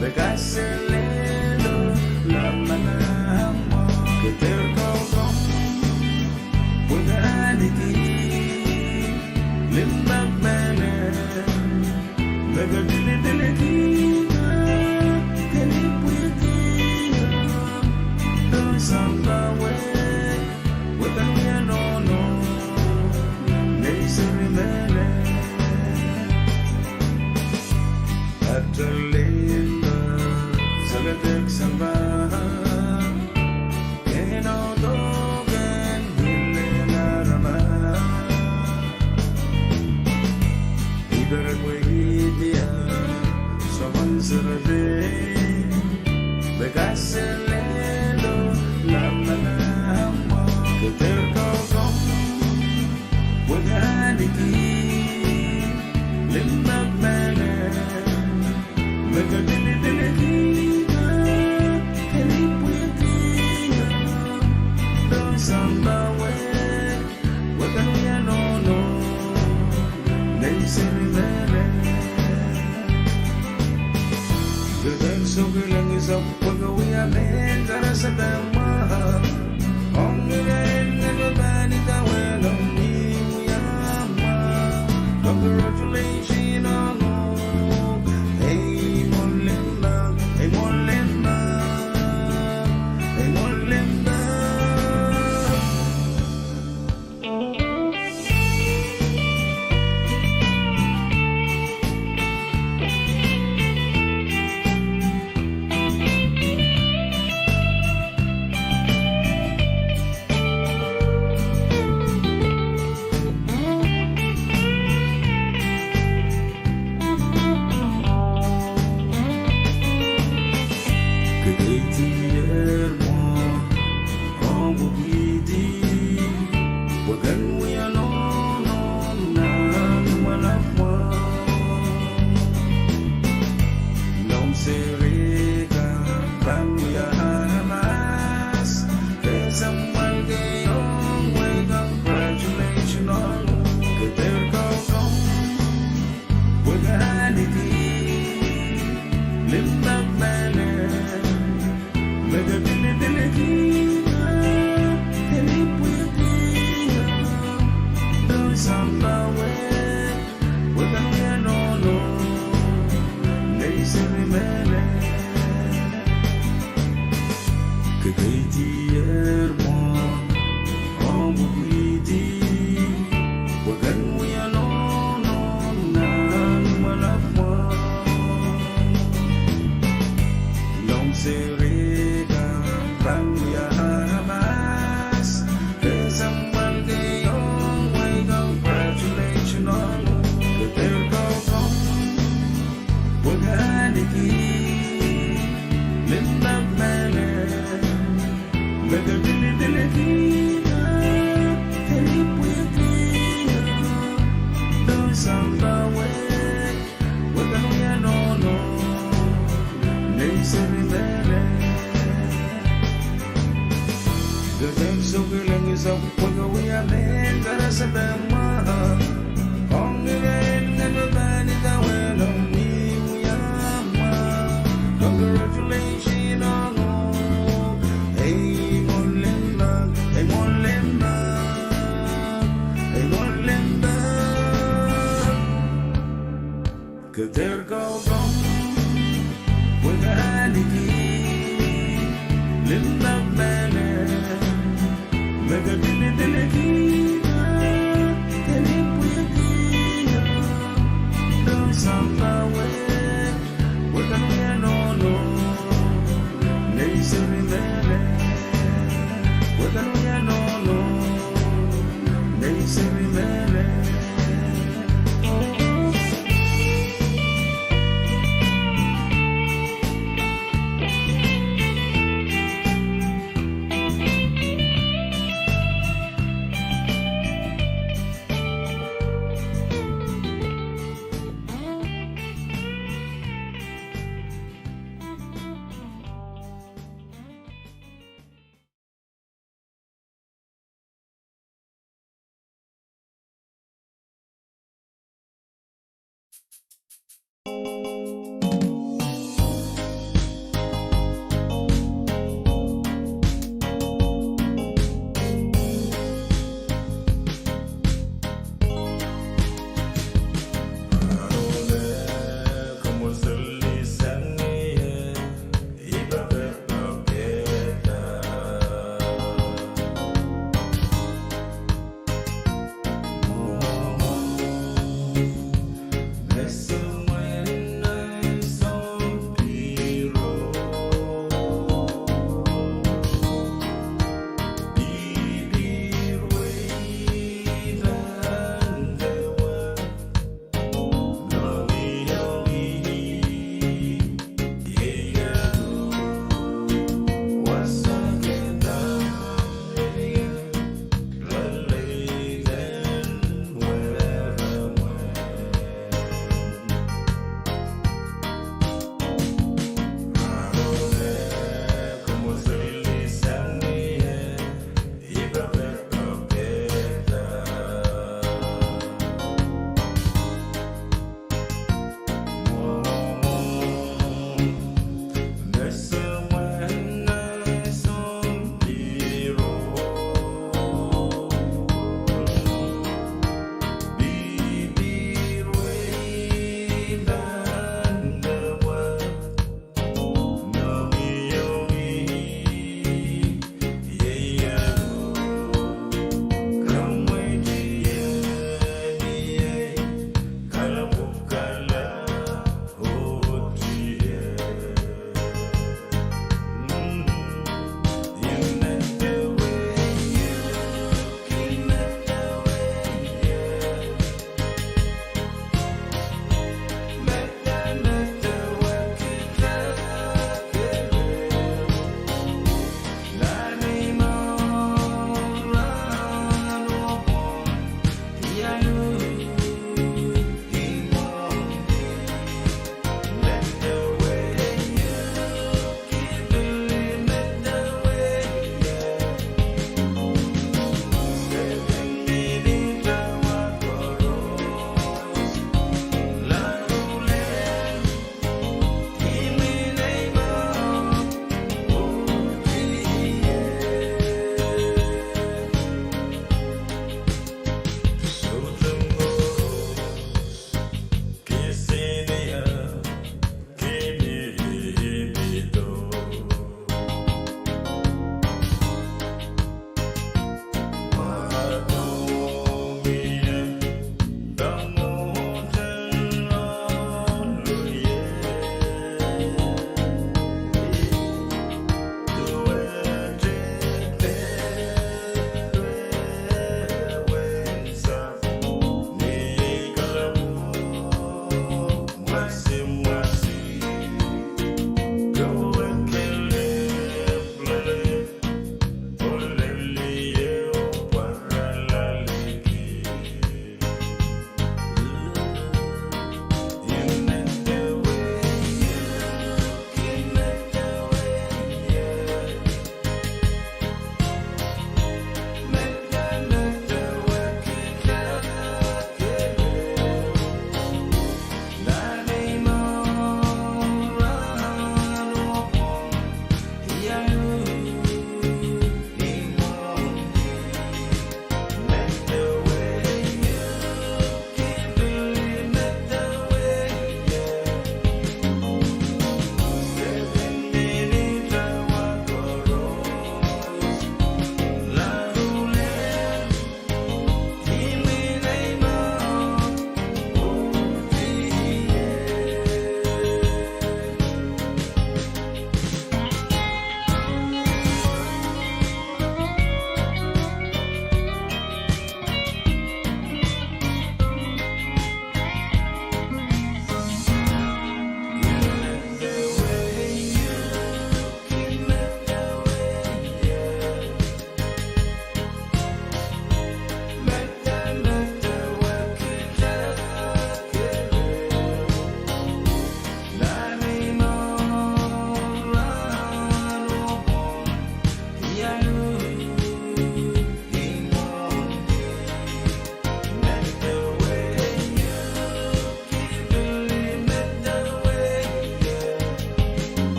me kaselehlo lamalam mwo. Ke dehr kaukaun, pwehki ahneki limpoak mehlel. Me ke dilidilikihda, ke lipwihkihda, doh sampah wet, wehdan wia nohno, nei seri mehlel. Atail limpoak, saledek sampah, ken audoken wiliel aramas. I pere pwehki diar, soangen sarawi, me kaselehlo lamalam mwo. Ke dehr kaukaun, pwehki ahneki limpoak mehlel. Me ke dilidilikihda, ke lipwihkihda, doh sampah wet, wehdan wia nohno, nei seri mehlel. Ke dehr soukilengisang pwehki wia mehn karasepe mwahu. Ong irail me pahn idawehn ong ni wia mwahu. Congratulations ong, ei mwohn limpoak, ei mwohn limpoak, ei mwohn limpoak. Ke keidier mwo, ong pwupwidi, pwe ken wia nohno nan mwalap mwo. Noumw seri kan pahn wia aramas, kesempwal kei ong wehi congratulations ong, ke dehr kaukaun, pwehki ahneki limpoak mehlel. Me ke dilidilikihda, ke lipwihkihda, doh sampah wet, wehdan wia nohno, nei seri mehlel. Ke keidier mwo, ong pwupwidi, pwe ken wia nohno nan mwalap mwo. Noumw seri kan pahn wia aramas, kesempwal kei ong wehi congratulations ong, ke dehr kaukaun, pwehki ahneki limpoak mehlel. Me ke dilidilikihda, ke lipwihkihda, doh sampah wet, wehdan wia nohno, nei seri mehlel. Ke dehr soukilengisang pwehki wia mehn karasepe mwahu. Ong irail me pahn idawehn ong ni wia mwahu. Congratulations ong, ei mwohn limpoak, ei mwohn limpoak, ei mwohn limpoak. Ke dehr kaukaun, pwehki ahneki limpoak mehlel. Me ke dilidilikihda, ke lipwihkihda, doh sampah wet, wehdan wia nohno, nei seri mehlel. Wehdan wia nohno, nei seri mehlel.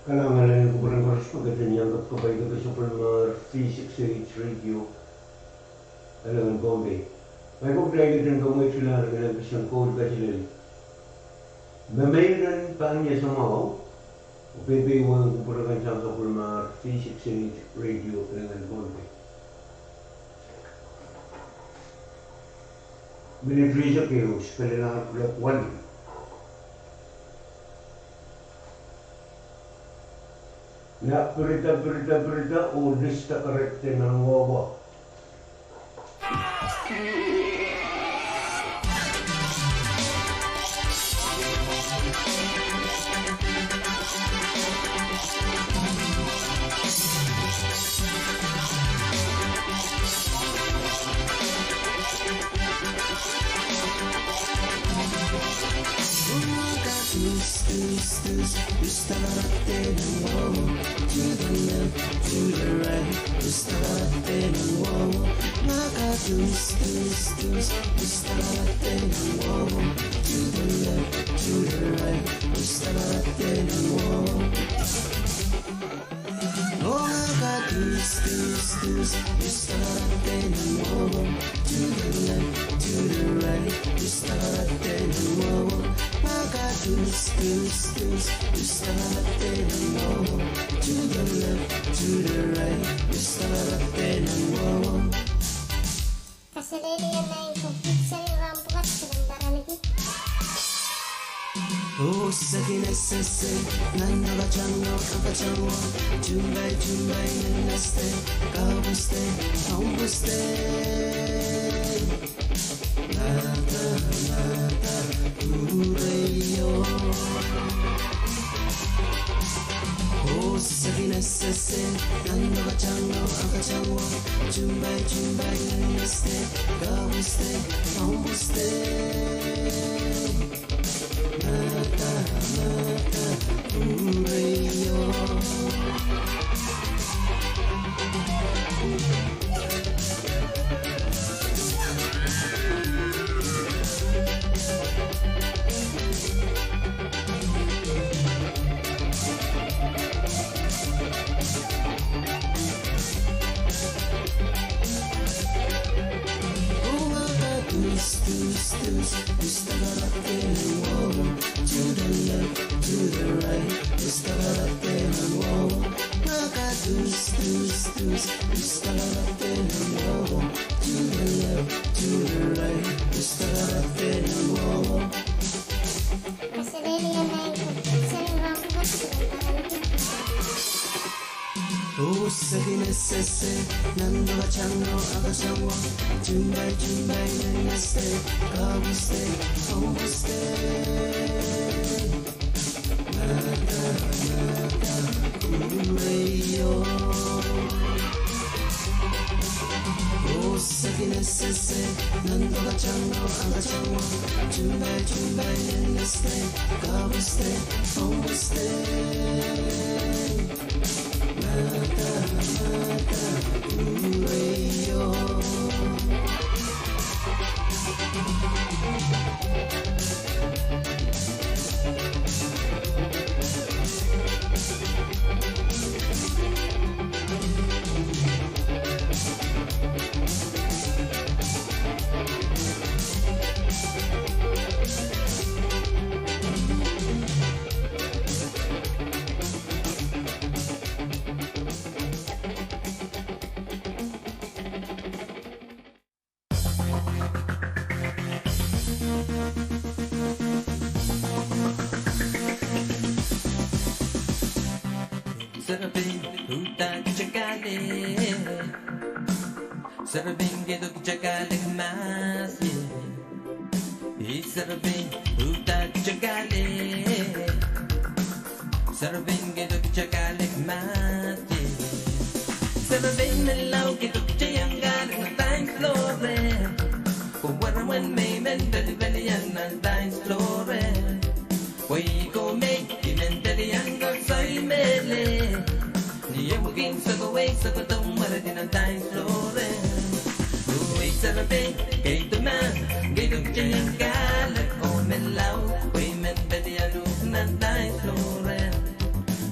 Kalahngan en kupwuren koaros me ketin iang kapakapki sapwellimomwi V six eight Radio, Alangen Pohnpei. Mwahu, I ketin kamweitkihla rehn Elder Sengkol Katilel. Me meiren pahn iasomwahu, oh peipei wehn kupwure kan sang sapwellimomwi V six eight Radio, Alangen Pohnpei. Minit rieisek ehu, spelelahr kulek wani. Nah pirida, pirida, pirida, oh list karekte nan wehwe. Kaselehlie maing ko, pitsang ram pwukat selen taraniki. Oh, seki ne sese, nan dakatango, akatango, tumbai, tumbai, ne neste, kabuste, ombuste. Mata, mata, kureio. Oh, seki ne sese, nan dakatango, akatango, tumbai, tumbai, ne neste, kabuste, ombuste. Mata, mata, kureio. Kaselehlie maing ko, pitsang ram pwukat selen taraniki. Oh, seki ne sese, nan dakatango, akatango, tumbai, tumbai, ne neste, kabuste, ombuste. Mata, mata, kureio. Oh, seki ne sese, nan dakatango, akatango, tumbai, tumbai, ne neste, kabuste, ombuste. Mata, mata, kureio. Serepein, uhdahn kitail kak ale. Serepein, keido kitail kak ale mahs ie. Ei serepein, uhdahn kitail kak ale. Serepein, keido kitail kak ale mahs ie. Serepein menlau, keido kitail iang kak ale nan dance floor. Pwe weren me I men pelipelian nan dance floor. Pwe I koh me I men pelian koasoai mehlel. Ni ehu kin sokowei sokodo mweredi nan dance floor. Oh, ei serepein, keido mahs, keido kitail iang kak ale, oh menlau, pwe I men pelian uhk nan dance floor.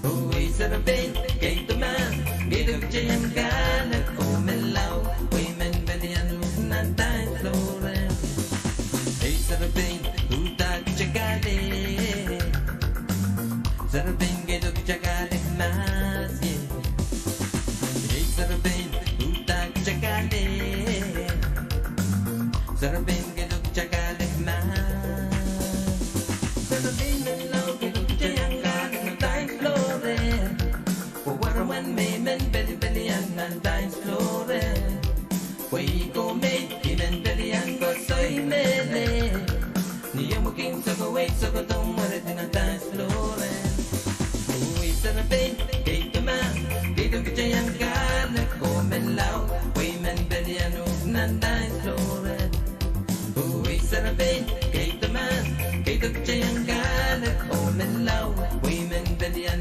Oh, ei serepein, keido mahs, keido kitail iang kak ale, oh menlau, pwe I men pelian uhk nan dance floor. Ei serepein, uhdahn kitail kak ale. Serepein, keido kitail kak ale mahs ie. Ei serepein, uhdahn kitail kak ale. Serepein, keido kitail kak ale mahs. Serepein menlau, keido kitail iang kak ale nan dance floor. Pwe weren me I men pelipelian nan dance floor. Pwe I koh me I men pelian koasoai mehlel. Ni ehu kin sokowei sokodo mweredi nan dance floor. Oh, ei serepein, keido mahs, keido kitail iang kak ale, oh menlau, pwe I men pelian uhk nan dance floor. Oh, ei serepein, keido mahs, keido kitail iang kak ale, oh menlau, pwe I men pelian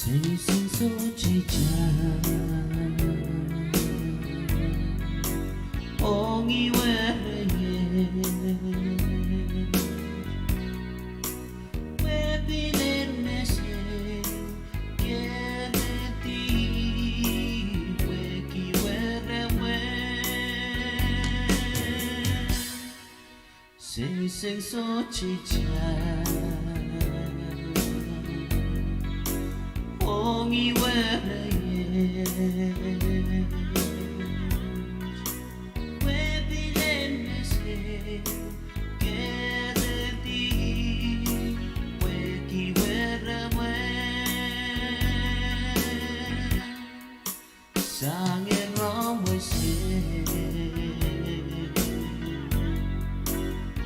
Sengiseng sohte itar, ong ih werei, pwe pil en mesei kerehdi, pwehki weremwen. Sengiseng sohte itar, ong ih werei, pwe pil en mesei kerehdi, pwehki weremwen. Sang en rohmw wet,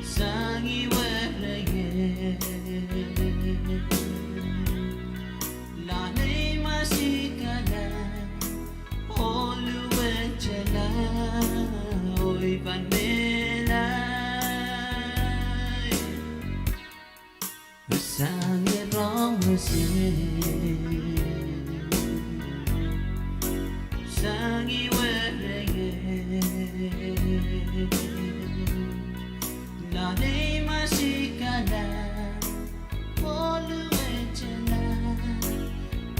sang ih werei, loalei masikala, oh luwetala, oh I pahn mehlel. Sang en rohmw wet, sang ih werei, loalei masikala, oh luwetala,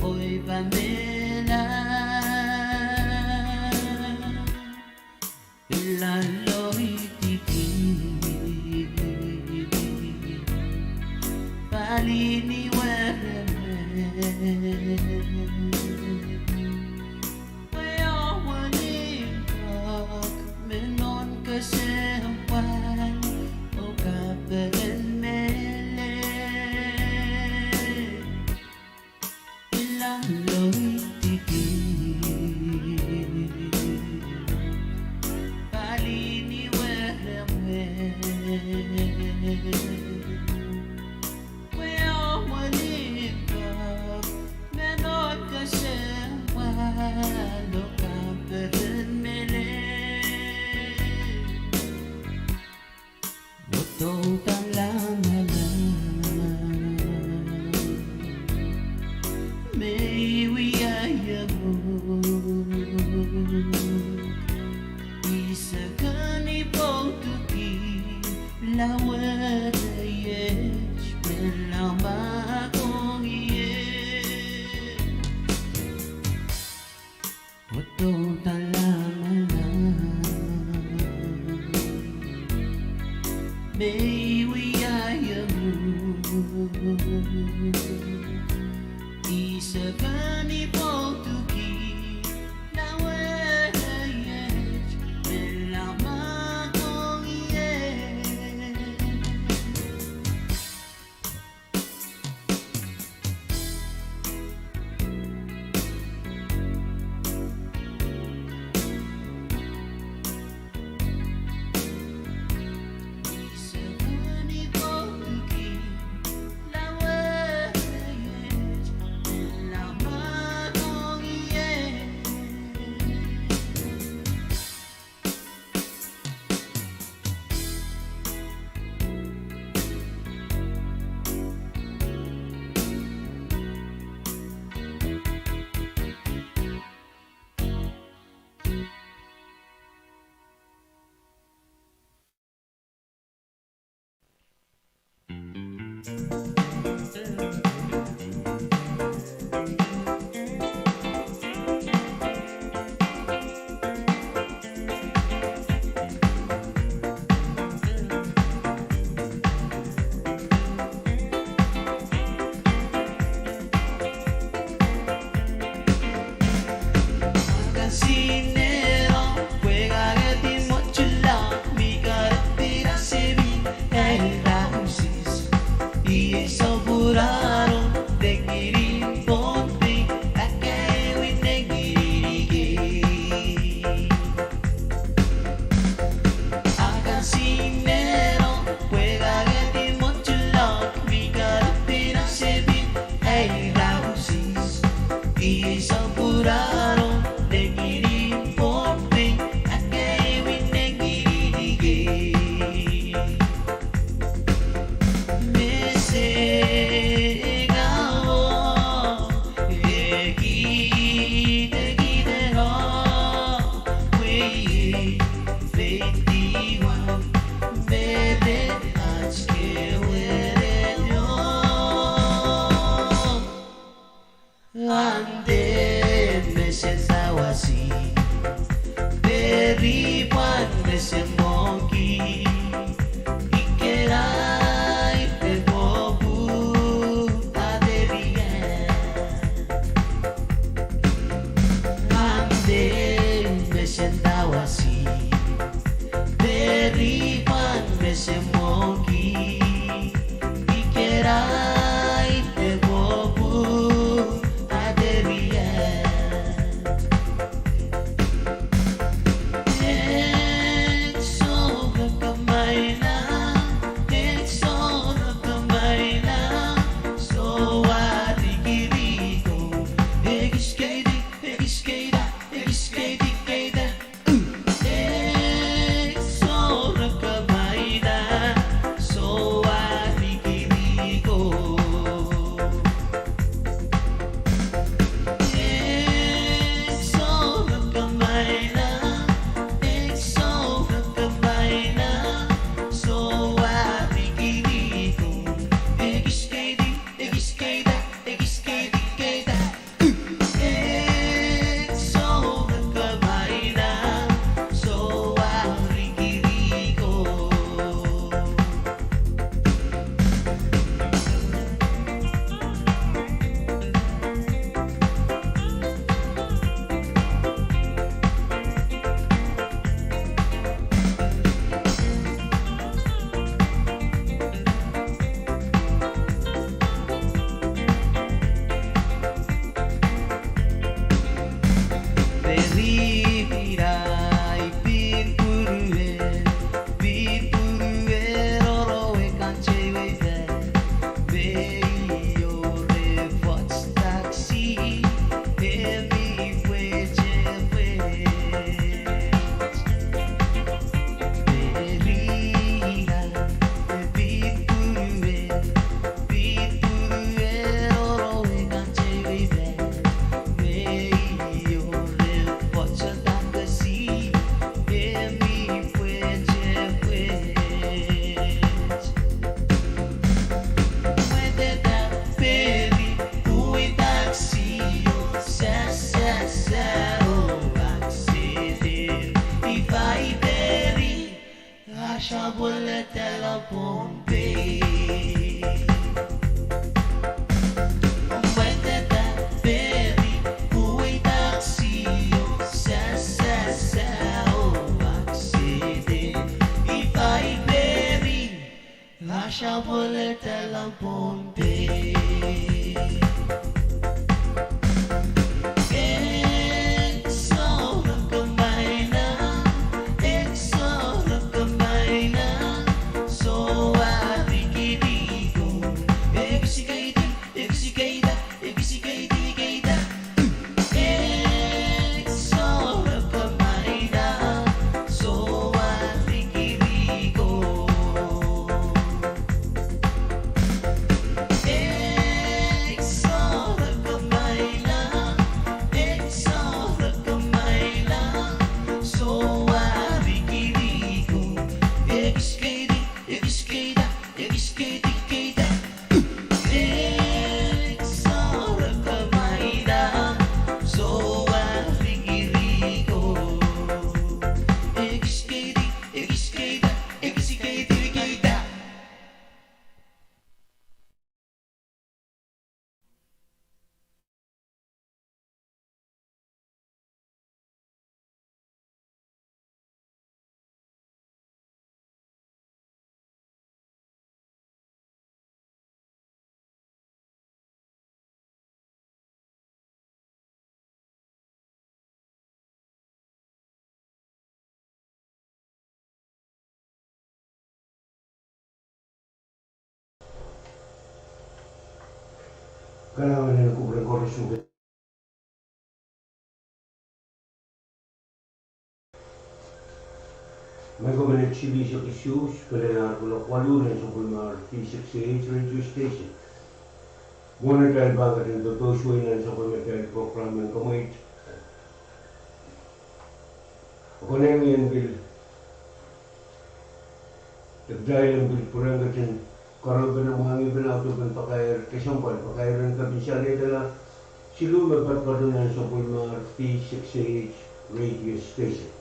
oh I pahn mehlel. Ilahlo idiki, pali ni weremwen, pwe oh wenihmw pwuhk me nohn kesempwal oh kaperen mehlel. Ilahlo idiki, pali ni weremwen, pwe oh wenihmw pwuhk me nohn kesempwal oh kaperen mehlel. Wet oh udahn lamalam, me I wiahiong uhk, I sehse ni pwoutuki, lao wereiet me lao mahkohng ie. Wet oh udahn lamalam, me I wiahiong uhk, I sehse ni pwoutuki, lao wereiet me lao mahkohng ie. Akan sinedo pwe kak edi mwohn Tulop, mi kerepin ansou me ei rahnwet. Iei sounpwuralo, nengin Pohnpei, akaiwi nengin ikei. Akan sinedo pwe kak edi mwohn Tulop, mi kerepin ansou me ei rahnwet. Iei sounpwuralo, nengin Pohnpei, akaiwi nengin ikei. Mese kawo, e kihda kihda o, pwe iei peidiwa, mere at kewede o. Ngehn mesen dawasi, peri pwahn mesen mwohki, ikera ipwe pwopwu, a peri e. Ngehn mesen dawasi, peri pwahn mesen mwohki, ikera ipwe pwopwu, a peri e. Ek sohte kamaina, ek sohte kamaina, soh, a rikiriko, ekis keidi, ekis keida, ekis keidi keida. Ek sohte kamaina, soh, a rikiriko. Ek sohte kamaina, ek sohte kamaina, soh, a rikiriko. Ekis keidi, ekis keida, ekis keidi keida. Ek sohte kamaina, soh, a rikiriko. Peri pirail pin pwuruwe, pin pwuruwe roro e kan teiwei peh. Pei o re pwoat taksi, e mi pwehte pwehte. Peri ira, e pin pwuruwe, pin pwuruwe roro e kan teiwei peh. Pei o re pwoat taksi, e mi pwehte pwehte. Mwetehda peri, pwuhwi taksi o, sehse sehse o, aksede, ifa I peri, a sapwellime Pohnpei. Mwetehda peri, pwuhwi taksi o, sehse sehse o, aksede, ifa I peri, a sapwellime Pohnpei. Ek sohte kamaina, ek sohte kamaina, soh, a rikiriko. Ekis keidi, ekis keida, ekis keidi keida. Ek sohte kamaina, soh, a rikiriko. Kalahngan en kupwuren koaros. Mei ko menet silihsek isuh, pil en ar kuloak waluh nan sapwellimar V six A H radio station. Mwohn atail pahn ketin popohsang nan sapwellimatail program en komweit, konehng en pil, kitail en pil pwurehng ketin karepen, mwahngih pen audepen pakair kesempwal, pakair en kepin saliedala siluh me poatopoat nan sapwellimar V six A H radio station.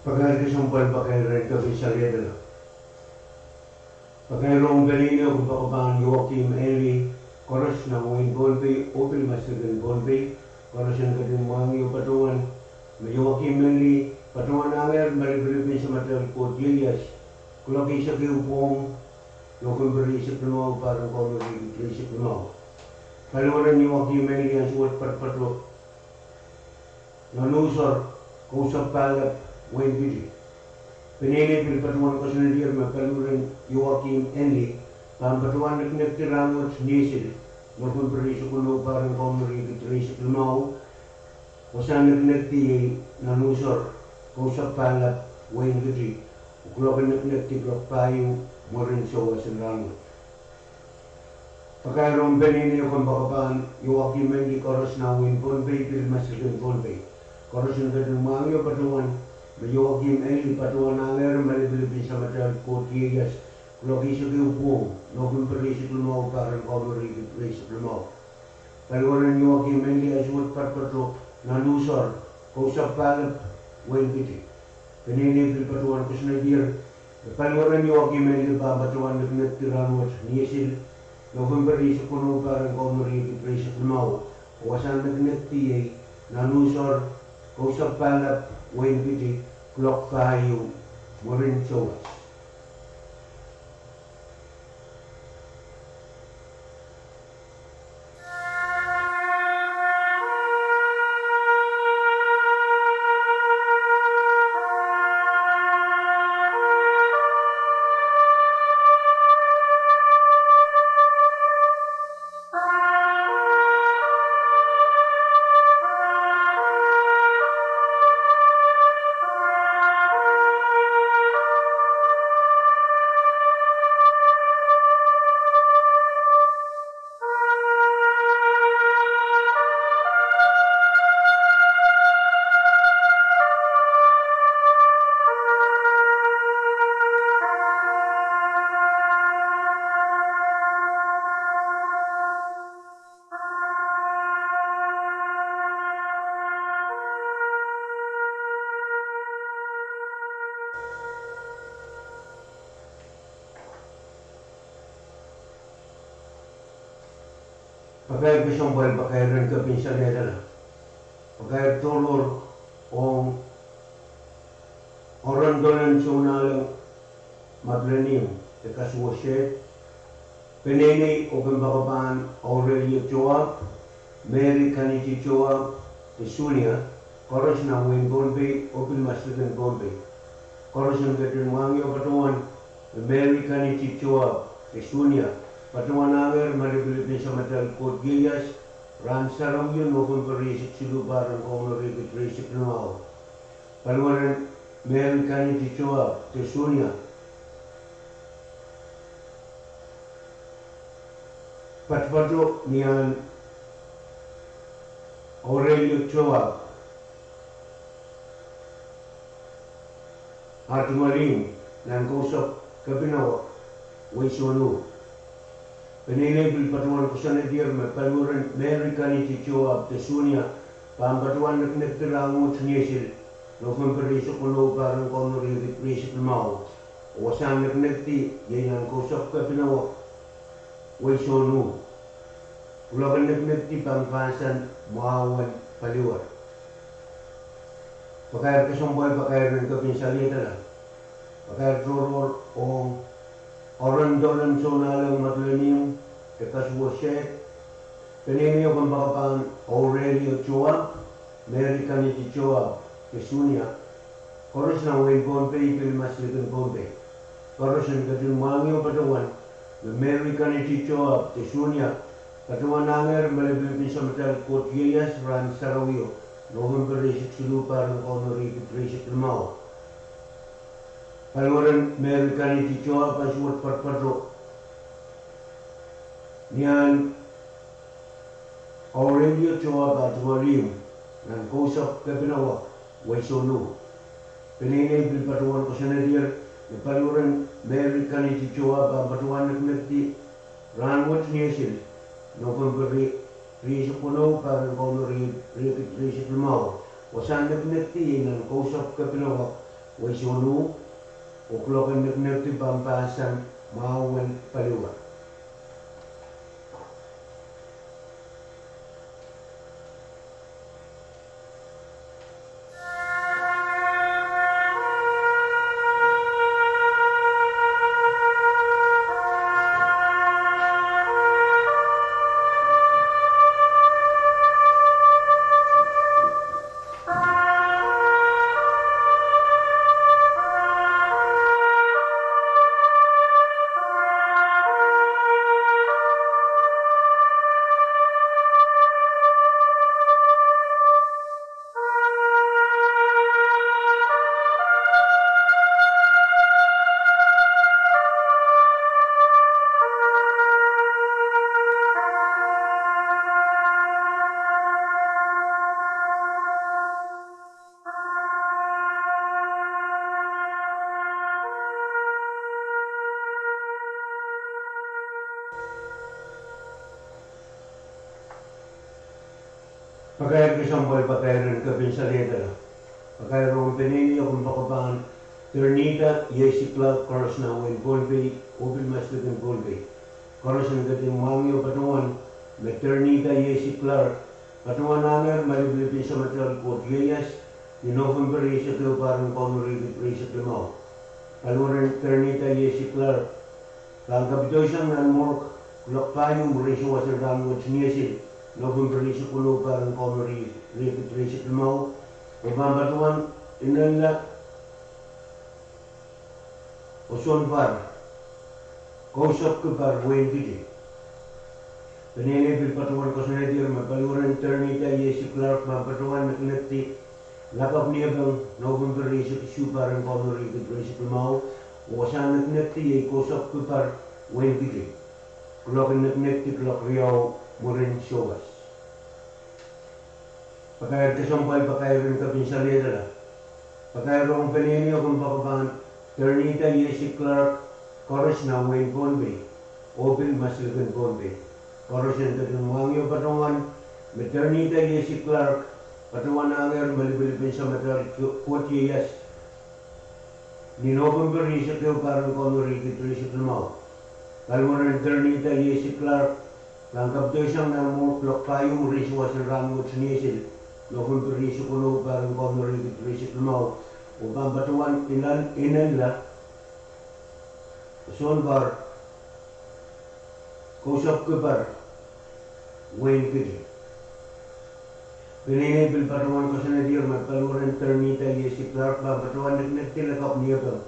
Pakair kesempwal, pakair en kepin saliedala. Pakair ong peneinei oh kompoakepahn Joachim Henley, koaros nan wehin Pohnpei oh pil maslikin Pohnpei, koaros en ketin mwahngih oh patohwan me Joachim Henley patohwanahngehr malipilipin Samatail Koht ieias, kuloak eisek ehu pwong, Nohpempe rieisek limau, pahr en Kauno riekid rieisek limau. Paliwaren Joachim Henley ansou wet poatopoat nan Usor, Kousapw Pahlap, wehin Kiti. Peneinei pil patohwan koasoanehdier me paliwaren Joachim Henley pahn patohwan nekinekdi rahnwet Niesil, Nohpempe rieisek weneu, pahr en Kauno riekid rieisek limau. Wasahn nekinekdi iei nan Usor, Kousapw Pahlap, wehin Kiti, oh kuloak en nekinekdi kuloak pahieu mwurin souwas en rahnwet. Pakair ong peneinei oh kompoakepahn Joachim Henley koaros nan wehin Pohnpei, pil maslikin Pohnpei, koaros en ketin mwahngih oh patohwan me Joachim Henley patohwanahngehr malipilipin Samatail Koht ieias, kuloak eisek ehu pwong, Nohpempe rieisek limau, pahr en Kauno riekid rieisek limau. Paliwaren Joachim Henley ansou wet poatopoat nan Usor, Kousapw Pahlap, wehin Kiti. Peneinei pil patohwan koasoanehdier me paliwaren Joachim Henley pahn patohwan nekinekdi rahnwet Niesil, Nohpempe rieisek weneu, pahr en Kauno riekid rieisek limau. Oh wasahn nekinekdi iei nan Usor, Kousapw Pahlap, wehin Kiti, kuloak pahieu mwurin souwas. Pakair kesempwal, pakair en kepin saliedala. Pakair tohrohr ong Orendolen Sounaleng Maplenium, de kasuwese peneinei oh kompoakepahn Aurelia Joab, Mary Kaniti Joab, de Sunia, koaros nan wehin Pohnpei oh pil maslikin Pohnpei. Koaros en ketin mwahngih oh patohwan me Mary Kaniti Joab, de Sunia, patohwanahngehr malipilipin Samatail Koht ieias, rahn Sarawio, Nohpempe rieisek siluh, pahr en Kauno riekid rieisek limau. Paliwaren Mary Kaniti Joab, de Sunia, Patopato ni ahn Aurelio Joab, ah tungoal ihmw nan Kousapw Kepinawa, Weisonu. Peneinei pil patohwan koasoanehdier me paliweren Mary Kaniti Joab de Sunia pahn patohwan nekinekdi rahn wet niesil, November rieisek weneu, pahr en kauneri riekid rieisek limau. Oh wasahn nekinekdi iei nan Kousapw Kepinawa, Weisonu. Kuloak en nekinekdi pahn pahsan mwahu en paliwar. Pakair kesempwal, pakair en kepin saliedala, pakair tohrohr ong Orendor en Sounalehng Madolenihmw, e kasuwese peneinei o kompoakepahn Aurelio Joab, Mary Kaniti Joab de Sunia, koaros nan wehin Pohnpei, Pil Maslek en Pohnpei. Koaros en ketin mwahngih oh patohwan me Mary Kaniti Joab de Sunia patohwanahngehr me lipilipil samatail Koht ieias rahn sarawio, November rieisek siluh, pahr en kauneri riekid rieisek limau. Paliweren Mary Kaniti Joab ansou wet patopato ni ahn Aurelio Joab ah tungoal ihmw nan Kousapw Kepinawa, Weisonu. Peneinei pil patohwan koasoanehdier me paliweren Mary Kaniti Joab pahn patohwan nekinekdi rahn wet niesil, November rie-, rieisek weneu, pahr en kauneri riekid rieisek limau. Wasahn nekinekdi iei nan Kousapw Kepinawa, Weisonu. Oh kuloak en nekinekdi pahn pahsan mwahu en paliwar. Pakair kesempwal, pakair en kepin saliedala, pakair ong peneinei o kompoakepahn Ternita Iesi Clark, koaros nan wehin Pohnpei oh Pil Maslek en Pohnpei. Koaros en ketin mwahngih oh patohwan me Ternita Iesi Clark patohwanahngehr me lipilipil samatail Koht ieias ni November rieisek ehu, pahr en kauneri riekid rieisek limau. Paliweren Ternita Iesi Clark pahn kapitosang nan morgue kuloak pahieu mwurin souwas en rahn wet niesil, November rieisek weneu, pahr en kauneri riekid rieisek limau. Oh pahn patohwan inenla oh sounpar Kousapw Kepar, Wein Kiti. Peneinei pil patohwan koasoanehdier me paliweren Ternita Iesi Clark pahn patohwan nekinekdi lakapw Niepeng, November rieisek isuh, pahr en kauneri riekid rieisek limau. Oh wasahn nekinekdi iei Kousapw Kepar, Wein Kiti. Kuloak en nekinekdi kuloak riau mwurin souwas. Pakair kesempwal, pakair en kepin saliedala, pakair ong peneinei o kompoakepahn Ternita Iesi Clark, koaros nan wehin Pohnpei oh Pil Maslek en Pohnpei. Koaros en ketin mwahngih oh patohwan me Ternita Iesi Clark patohwanahngehr me lipilipil samatail Koht ieias ni November rieisek ehu, pahr en kauneri riekid rieisek limau. Paliweren Ternita Iesi Clark pahn kapitosang nan morgue kuloak pahieu mwurin souwas en rahn wet niesil, November rieisek weneu, pahr en kauneri riekid rieisek limau. Oh pahn patohwan inenla oh sounpar Kousapw Kepar, Wein Kiti. Peneinei pil patohwan koasoanehdier me paliweren Ternita Iesi Clark pahn patohwan nekinekdi lakapw Niepeng,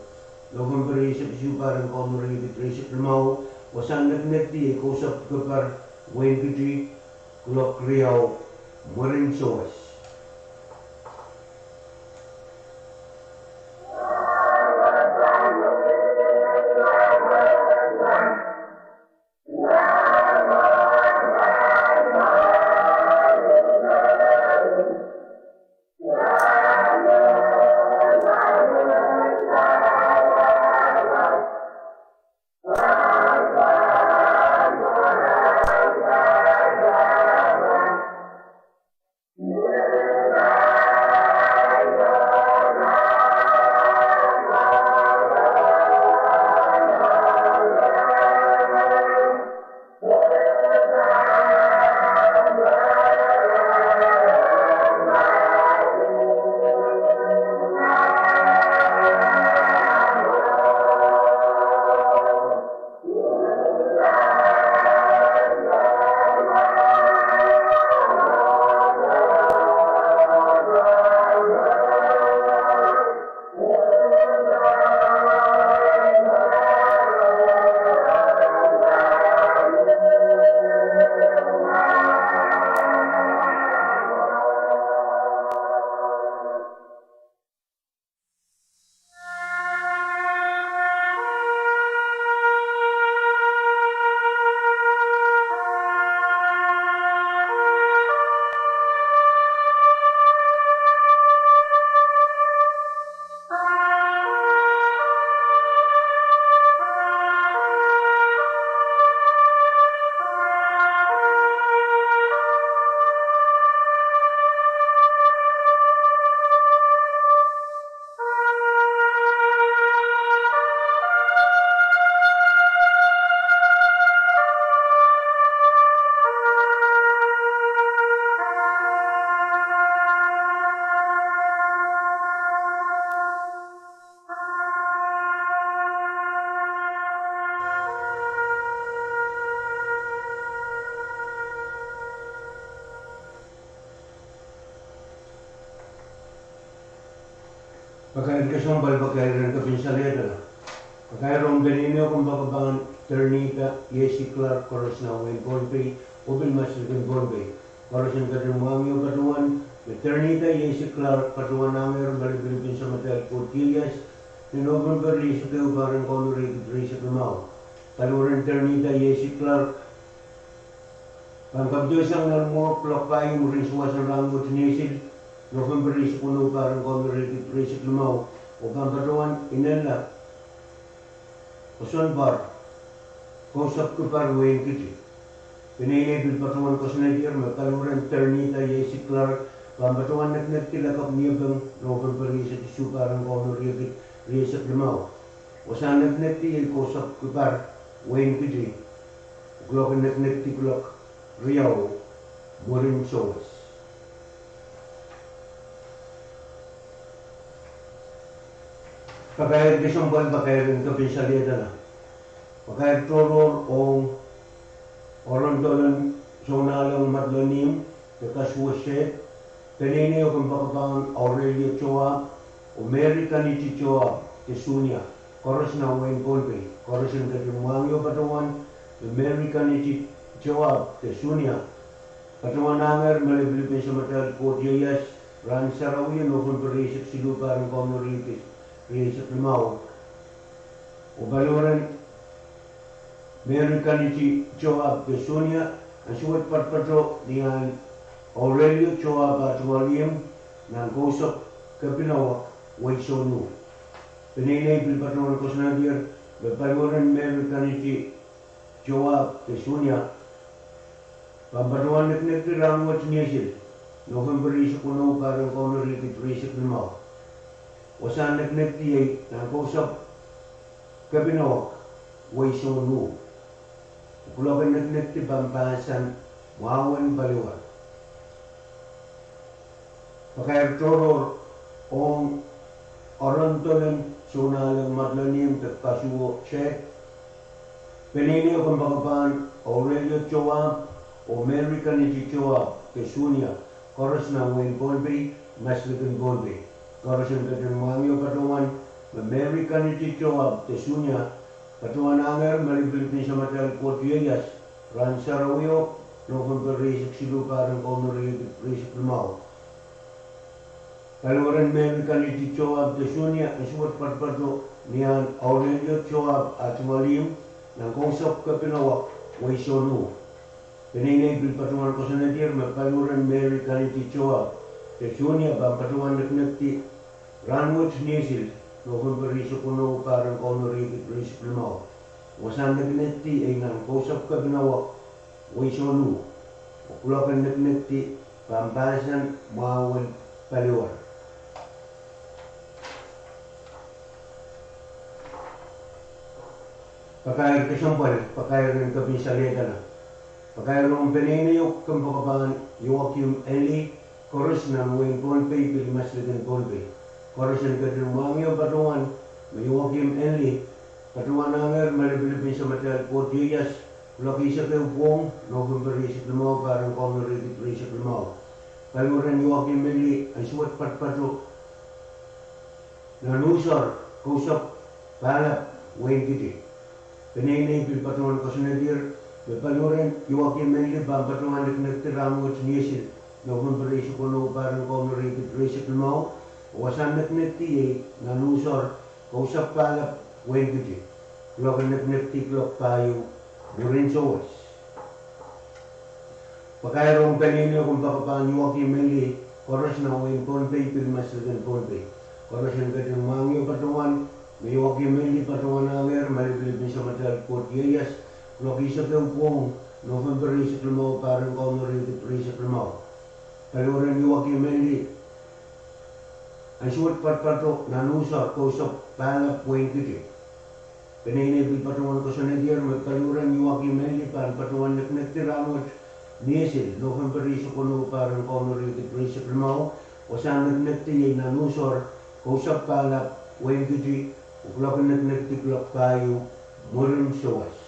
November rieisek isuh, pahr en kauneri riekid rieisek limau. Wasahn nekinekdi iei Kousapw Kepar, Wein Kiti. Kuloak riau mwurin souwas. Pakair kesempwal, pakair en kepin salehdala. Pakair ong peneinei o kompoakepahn Ternita Yesi Clark, koaros nan wehin Pohnpei oh pil maslikin Pohnpei. Koaros en ketin mwahngih oh patohwan me Ternita Yesi Clark patohwanahngehr me lipilipil en Samatail Koht ieias ni November rieisek ehu, pahr en kauno riekid rieisek limau. Paliwaren Ternita Yesi Clark pahn kapitosang nan mwahngih kuloak pahieu mwurin sawas en rahnwet niesil, November rieisek weneu, pahr en kauno riekid rieisek limau, oh pahn patohwan inenla Osonpar, Kousapw Kipar, Wein Kiti. Peneinei pil patohwan koasoanehdier me paliwaren Ternita Yesi Clark pahn patohwan nekinekdi lakapw Niepeng, November rieisek isuh, pahr en kauno riekid rieisek limau. Wasahn nekinekdi iei Kousapw Kipar, Wein Kiti, kuloak en nekinekdi kuloak riau mwurin sawas. Pakair kesempwal, pakair en kepin salehdala. Pakair tohrohr ong Orondolen Sounahlong Madlonim de Kasuo Shed, peneinei o kompoakepahn Aurelio Joab oh Mary Kaniti Joab de Sunia, koaros nan wehin Pohnpei. Koaros en ketin mwahngih oh patohwan me Mary Kaniti Joab de Sunia patohwanahngehr me lipilipil en Samatail Koht ieias rahn sarawio, November rieisek siluh, pahr en kauno riekid rieisek limau. Oh paliwaren Mary Kaniti Joab de Sunia, ansuwed patopato ni ahn Aurelio Joab ah tungoal ihmw nan Kousapw Kepinawak, Weisou Nuh. Peneinei pil patohwan koasoanehdier me paliwaren Mary Kaniti Joab de Sunia pahn patohwan nekinekdi rahnwet niesil, November rieisek weneu, pahr en kauno riekid rieisek limau. Wasahn nekinekdi iei nan Kousapw Kepinawak, Weisou Nuh. Kuloak en nekinekdi pahn pahsan mwahu en paliwar. Pakair tohrohr ong Orondolen Sounahlong Madlonim de Kasuo Shed, peneinei o kompoakepahn Aurelio Joab oh Mary Kaniti Joab de Sunia, koaros nan wehin Pohnpei, maslikin Pohnpei. Koaros en ketin mwahngih oh patohwan me Mary Kaniti Joab de Sunia patohwanahngehr me lipilipil en Samatail Koht ieias rahn sarawio, November rieisek siluh, pahr en kauno riekid rieisek limau. Paliwaren Mary Kaniti Joab de Sunia, ansuwed patopato ni ahn Aurelio Joab ah tungoal ihmw nan Kousapw Kepinawak, Weisou Nuh. Peneinei pil patohwan koasoanehdier me paliwaren Mary Kaniti Joab de Sunia pahn patohwan nekinekdi rahnwet niesil, November rieisek weneu, pahr en kauno riekid rieisek limau. Wasahn nekinekdi iei nan Kousapw Kepinawak, Weisou Nuh. Kuloak en nekinekdi pahn pahsan mwahu en paliwar. Pakair kesempwal, pakair en kepin salehdala. Pakair ong peneinei o kompoakepahn Joachim Enli, koaros nan wehin Pohnpei, pil maslikin Pohnpei. Koaros en ketin mwahngih oh patohwan me Joachim Enli patohwanahngehr me lipilipil en Samatail Koht ieias, kuloak eisek ehu pwong, November rieisek limau, pahr en kauno riekid rieisek limau. Paliwaren Joachim Enli, ansuwed patopato nan Usor, Kousapw Pahlap, Wein Kiti. Peneinei pil patohwan koasoanehdier me paliwaren Joachim Enli pahn patohwan nekinekdi rahnwet niesil, November rieisek weneu, pahr en kauno riekid rieisek limau. Wasahn nekinekdi iei nan Usor, Kousapw Pahlap, Wein Kiti. Kuloak en nekinekdi kuloak pahieu mwurin sawas. Pakair ong peneinei o kompoakepahn Joachim Enli, koaros nan wehin Pohnpei, pil maslikin Pohnpei. Koaros en ketin mwahngih oh patohwan me Joachim Enli patohwanahngehr me lipilipil en Samatail Koht ieias, kuloak eisek ehu pwong, November rieisek limau, pahr en kauno riekid rieisek limau. Paliwaren Joachim Enli, ansuwed patopato nan Usor, Kousapw Pahlap, Wein Kiti. Peneinei pil patohwan koasoanehdier me paliwaren Joachim Enli pahn patohwan nekinekdi rahnwet niesil, November rieisek weneu, pahr en kauno riekid rieisek limau. Wasahn nekinekdi iei nan Usor, Kousapw Pahlap, Wein Kiti. Kuloak en nekinekdi kuloak pahieu mwurin sawas.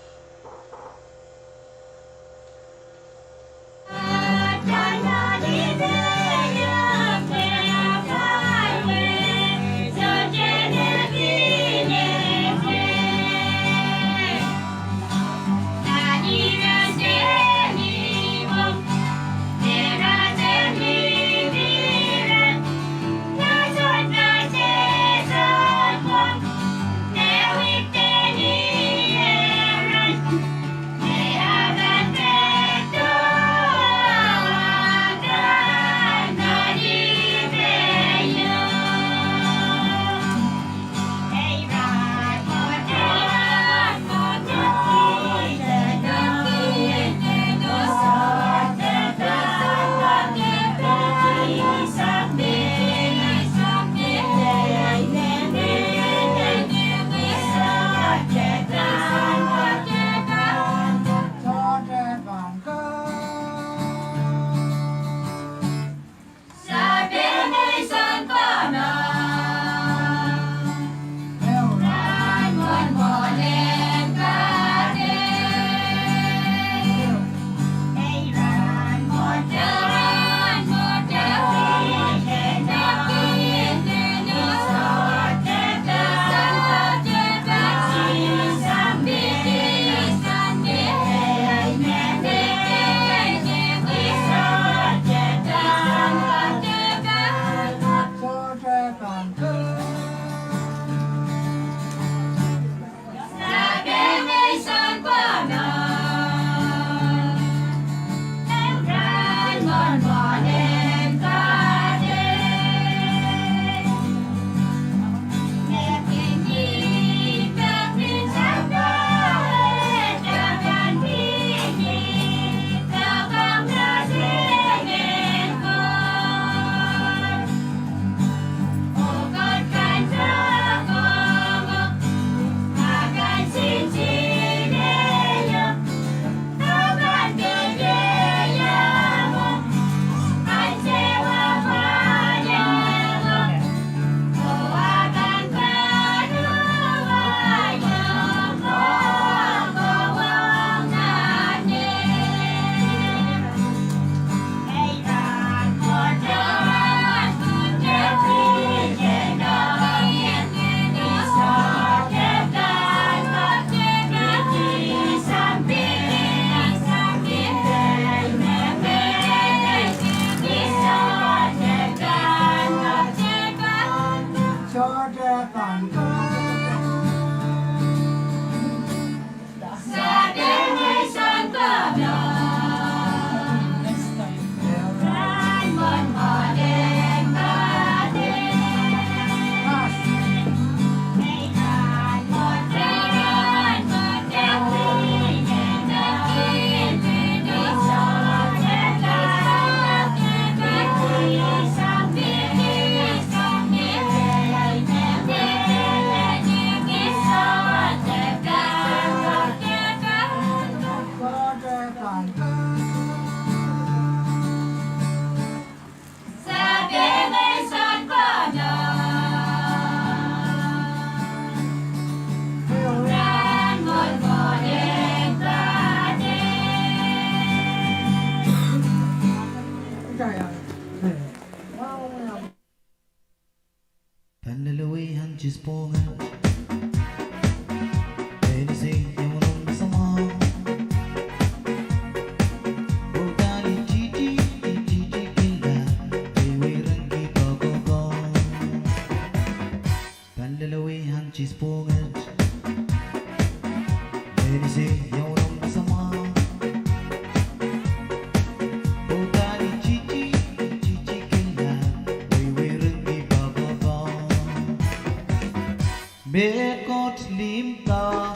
Mehkot limpoak,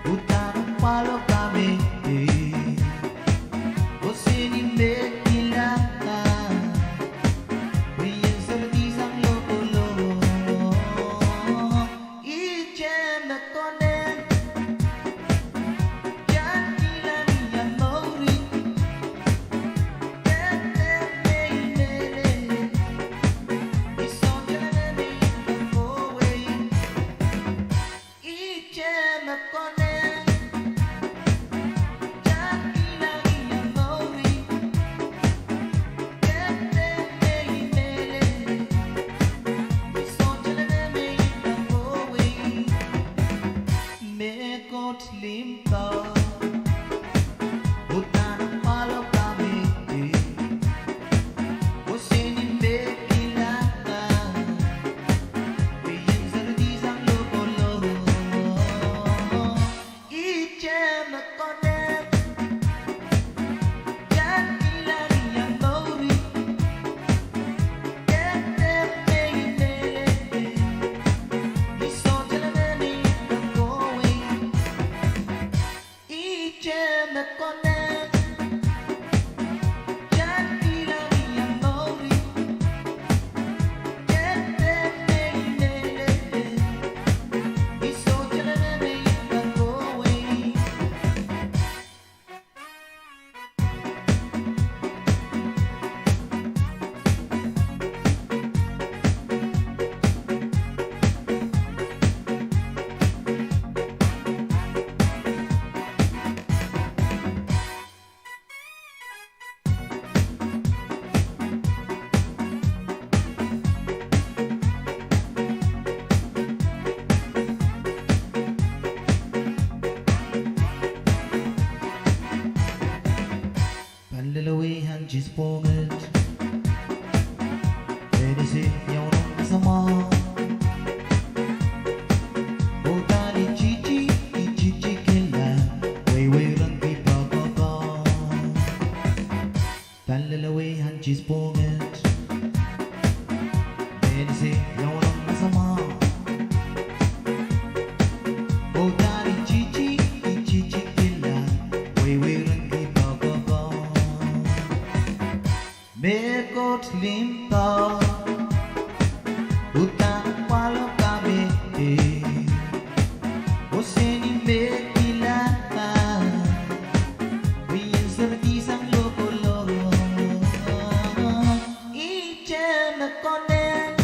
uhdahn pwalo kamehlele, oh sehse ni mehkot limpoak, pwe ien serdi sang lokolo. Ihte me konehng, Mehkot limpoak, uhdahn pwalo kamehlele, oh sehse ni mehkot limpoak, pwe ien serdi sang lokolo. Ihte me konehng, Mehkot limpoak, uhdahn pwalo kamehlele, oh sehse ni mehkot limpoak, pwe ien serdi sang lokolo. Ihte me konehng,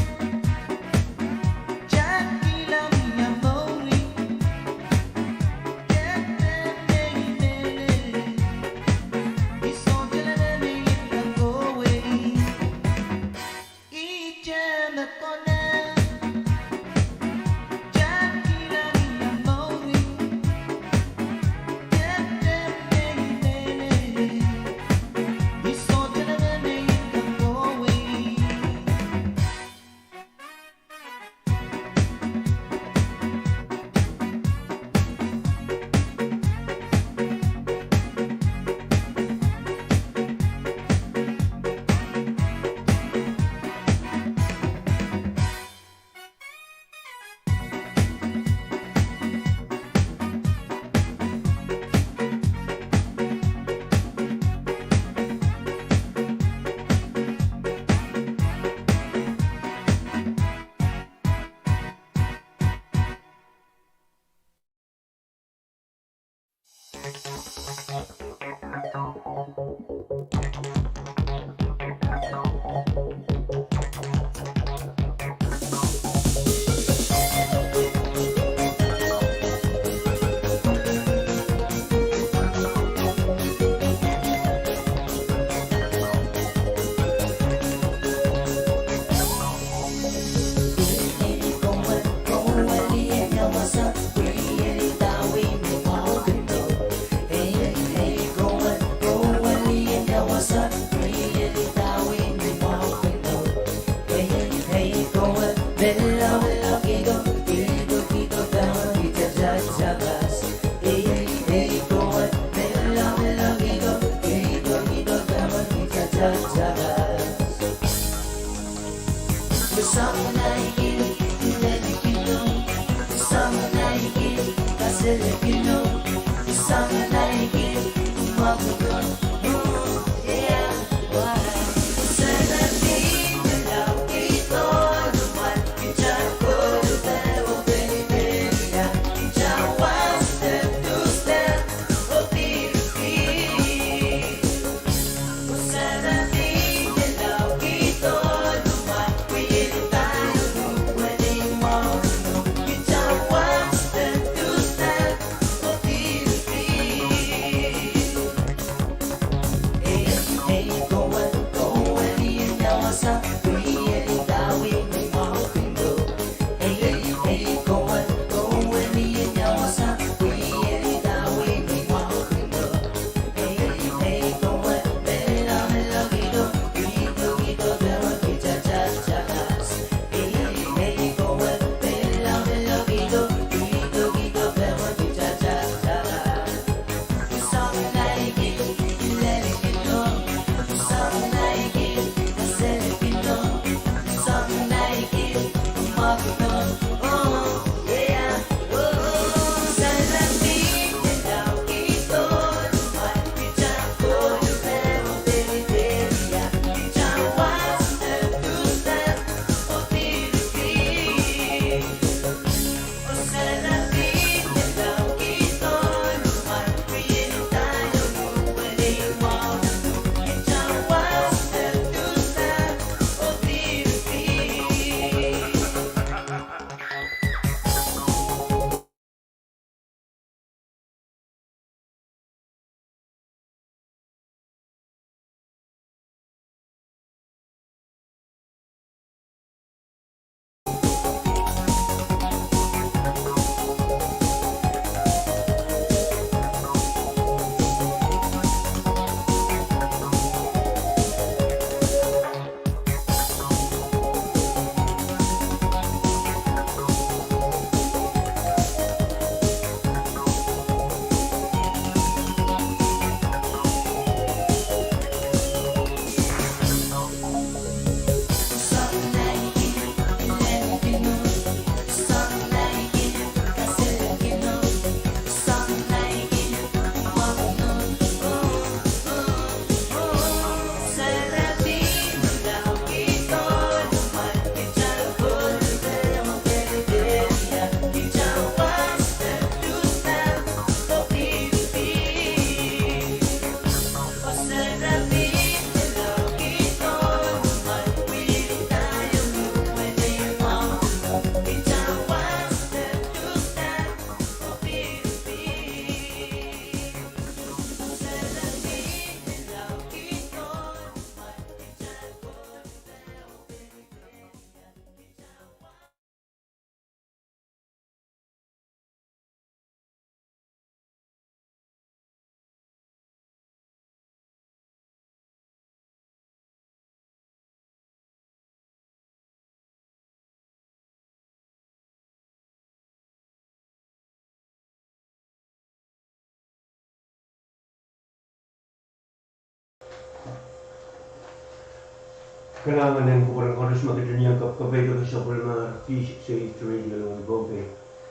Kalahngan en kupwuren koaros me ketin iang kapakap ong sapwellimatail P six eight Radio Pohnpei.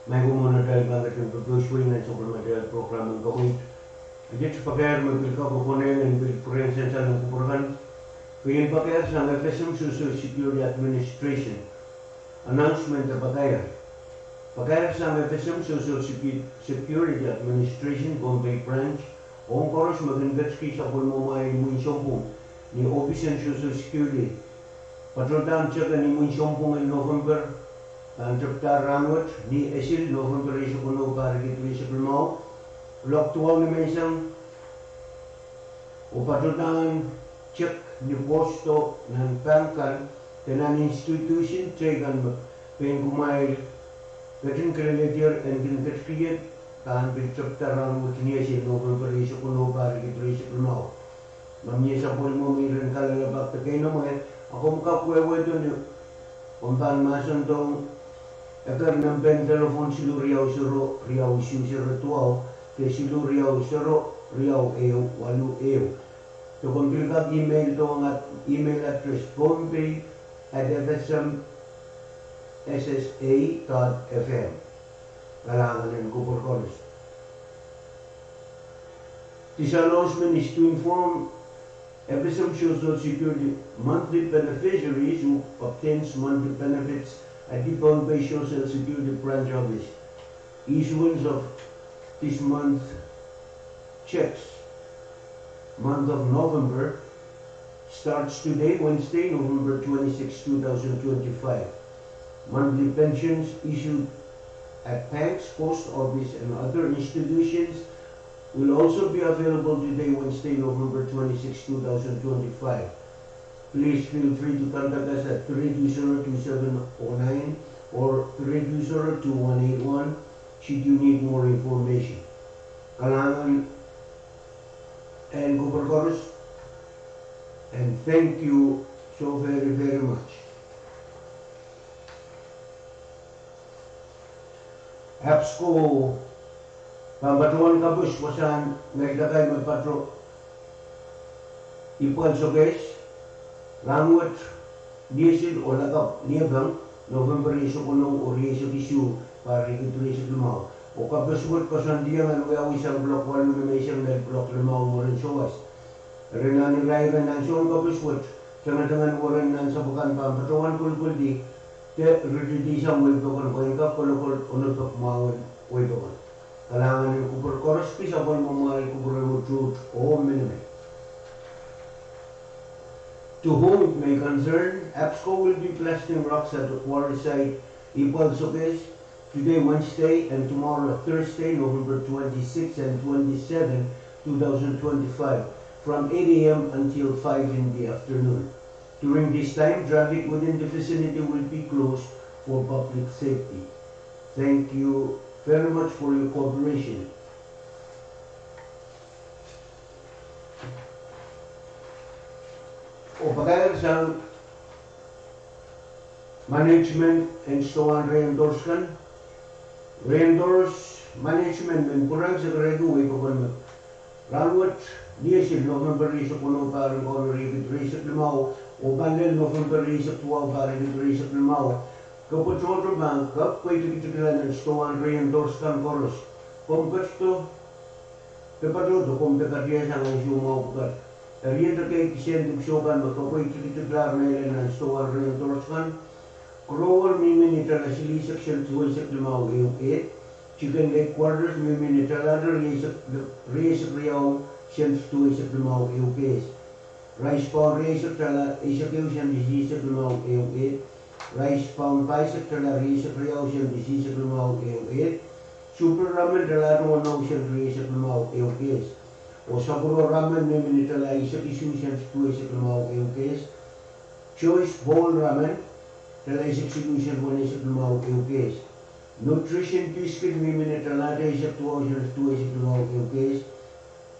Ma kumwail atail pahn ketin pwupwoud nan sapwellimatail program en kaweid, iet pakair me pil kak konehng en pil pwurehng sansal en kupwur kan. Keieun pakair sang F S M, Social Security Administration. Announcement pakair. Pakair sang F S M, Social Secu-, Security Administration, Pohnpei Branch, Ong koaros me kin ketikihong sapwellimomwail imwin sounpwong ni ohpis en Social Security. Patohda check en imwin sounpwong en November pahn tepda rahnwet ni Esil, November rieisek weneu, pahr riekid rieisek limau, kuloak duwau ni menseng. Oh patohda check ni posto nan pahn kan de nan institution teikan me pein kumwail ketin kilelehdier en kin ketikihong, pahn pil tepda rahnwet ni Esil, November rieisek weneu, pahr riekid rieisek limau. Ma mie sapwellime me iren kalelapak de keinemwe, a komw kak wehwehdo ni omw pahn mahsendohng eker nempe en telephone siluh riau sero riau isuh sero duwau de siluh riau sero riau ehu waluh ehu. De komw pil kak emaildohng at email address Pohnpei at F S M S S A dot F M. Kalahngan en kupwur koaros. This announcement is to inform F S M Social Security monthly beneficiaries who obtains monthly benefits at the Pohnpei Social Security Branch Office. Issuance of this month checks, month of November, starts today, Wednesday, November twenty-six, two thousand twenty-five. Monthly pensions issued at banks, post office, and other institutions will also be available today, Wednesday, November twenty-six, two thousand twenty-five. Please feel free to contact us at three two zero two seven oh nine or three two zero two one eight one should you need more information. Kalahngan en kupwur koaros, and thank you so very, very much. APSCO pahn patohwan kapeswasahn ngehi dakai me pato Ipwal Sokehs, rahnwet ni Esil oh lakapw ni Epeng, November rieisek weneu oh rieisek isuh, pahr riekid rieisek limau. Oh kapeswet koasoandiong en wiawi sang kuloak waluh ni menseng lel kuloak limau mwurin souwas. Eri nan irair en ansoun kapeswet, tengeteng en weren nan sapwkan pahn patohwan kolkoldi de ritidi sang wehi pokon pwe en kak kolokol onopek mwahu en wehi pokon. Kalahngan en kupwur koaros, kis apwal mwamwail kupwur en utuht oh minimei. To whom it may concern, APSCO will be blasting rocks at the quarry site Ipwal Sokehs today, Wednesday, and tomorrow, Thursday, November twenty-six and twenty-seven, two thousand twenty-five, from eight a m until five in the afternoon. During this time, traffic within the vicinity will be closed for public safety. Thank you very much for your cooperation. Oh pakair sang management en stoan rain doors kan. Rain doors management men pwurehng sekerehki wehi pokon me rahnwet ni Esil, November rieisek weneu, pahr en kaun riekid rieisek limau, oh pahn lel November rieisek duwau, pahr riekid rieisek limau. Ke pwe tohto pahn kak pweitikitiki nan stoan rain doors kan koaros. Komw ketido de patohdo, komw de katiasang ansou mwahu pwukat. Eri ede kei kisehn dipwisou kan me ke pweitikitikilahr mehlel nan stoan rain doors kan. Grower mihmi ni tala silihsek sent duweisek limau ehu kehl. Chicken Lake Quarters mihmi ni tala rieisek, rieisek riau sent duweisek limau ehu kehl. Rice pound rieisek tala eisek ehu sent isihsek limau ehu kehl. Rice pound paisek tala rieisek riau sent isihsek limau ehu kehl. Super Ramen tala weneu sent rieisek limau ehu kehl. Oh Sapporo Ramen mihmi ni tala eisek isuh sent duweisek limau ehu kehl. Choice Bowl Ramen tala eisek siluh sent weneisek limau ehu kehl. Nutrition Biscuit mihmi ni tala eisek duwau sent duweisek limau ehu kehl.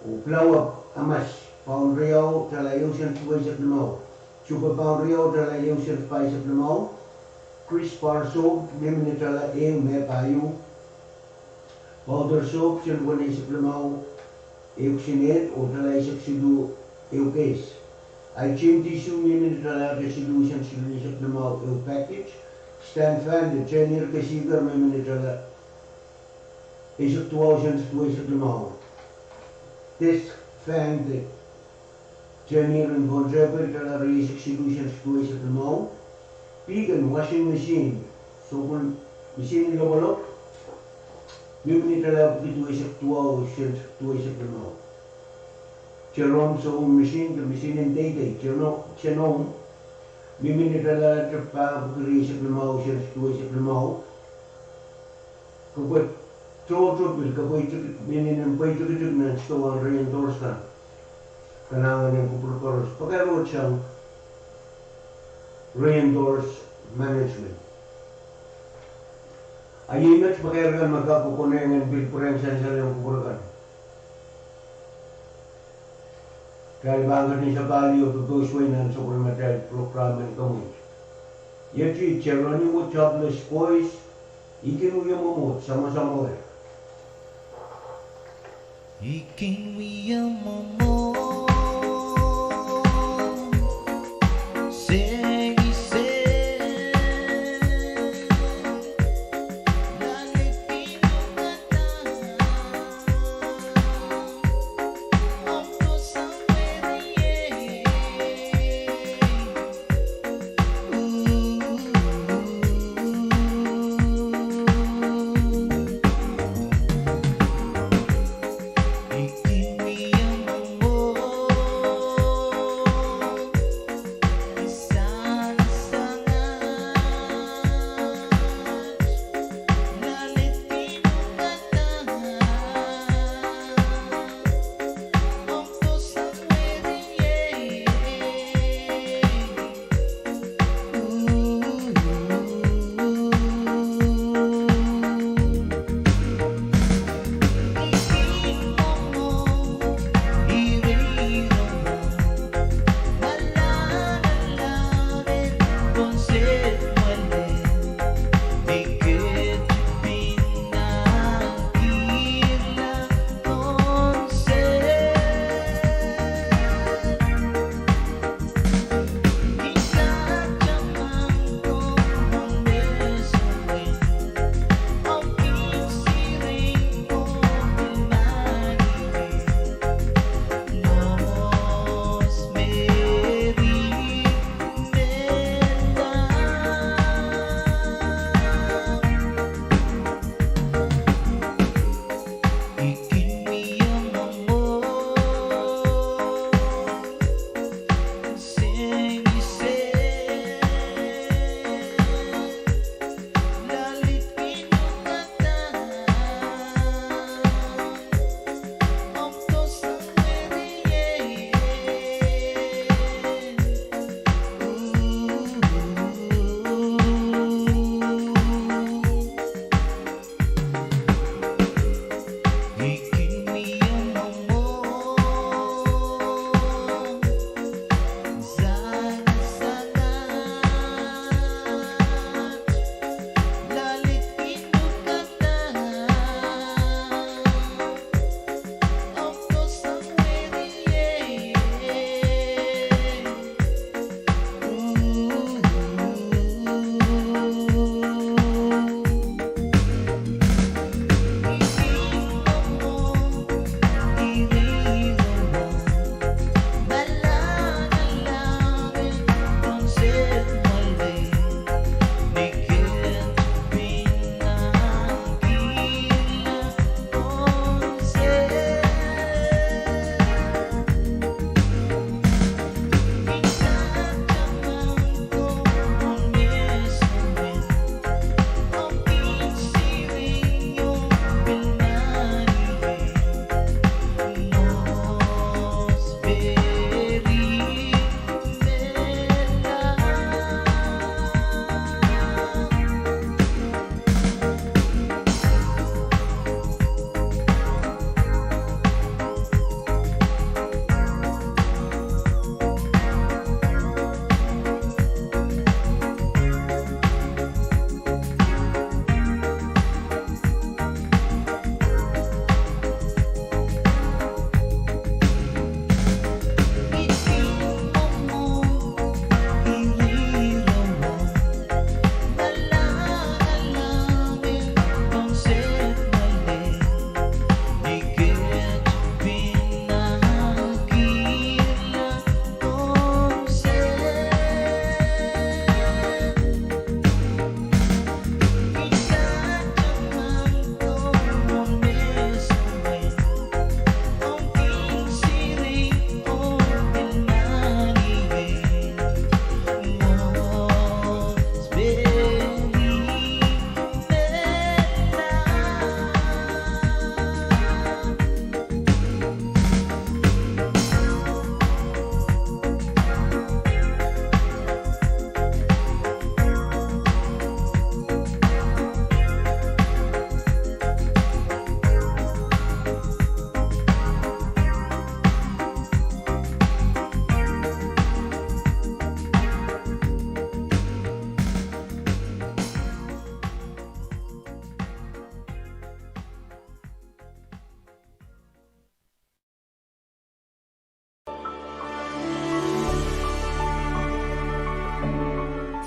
Oh Blow Up Hamas pound riau tala ehu sent duweisek limau. Super pound riau tala ehu sent paisek limau. Crisp Bar Soap mihmi ni tala ehu me pahieu. Powder Soap sent weneisek limau ehu kisin ehl oh tala eisek siluh ehu kehl. Hygiene Tissue mihmi ni tala siluh sent silihsek limau ehu package. Stand Fan de tehnir kesiker mihmi ni tala eisek duwau sent duweisek limau. Desk Fan de tehnir en pohn tepel tala rieisek siluh sent duweisek limau. Beacon Washing Machine, sopen misihn lopwolop, mihmi ni tala pwuki duweisek duwau sent duweisek limau. Genome sewing machine, de machine en deidei, geno-, genome, mihmi ni dahla te pahn pwuki rieisek limau, sehse duweisek limau. Ke pwe tohto pil, ke pwe tik-, mihmi ni pwe tikitik nan sidohwan re-endorse kan. Kalahngan en kupwur koaros. Pakair wet sang re-endorse management. A iei met pakair kan me kak kokonehng en pil pwurehng sansal en kupwur kan. Kitail pahn ketin sapahl oh pwupwoud wei nan sapwellimatail program en komwi. Iet, Jeroni wet, Jobless Boys, I kin wie mwomwohd, samwasamwahu. I kin wie mwomwohd, sehse.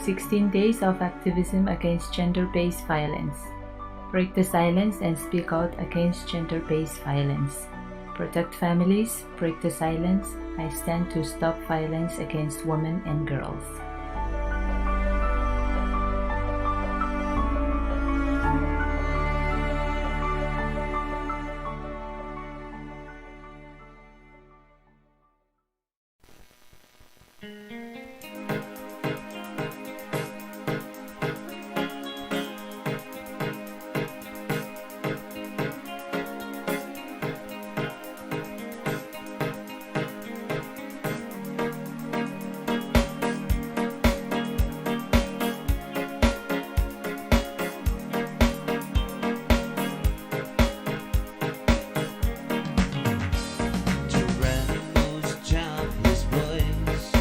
Sixteen days of activism against gender-based violence. Break the silence and speak out against gender-based violence. Protect families, break the silence. I stand to stop violence against women and girls. Geronimo's job, his voice.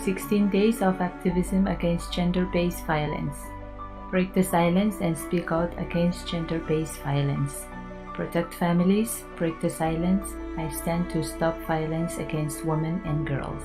Sixteen days of activism against gender-based violence. Break the silence and speak out against gender-based violence. Protect families, break the silence. I stand to stop violence against women and girls.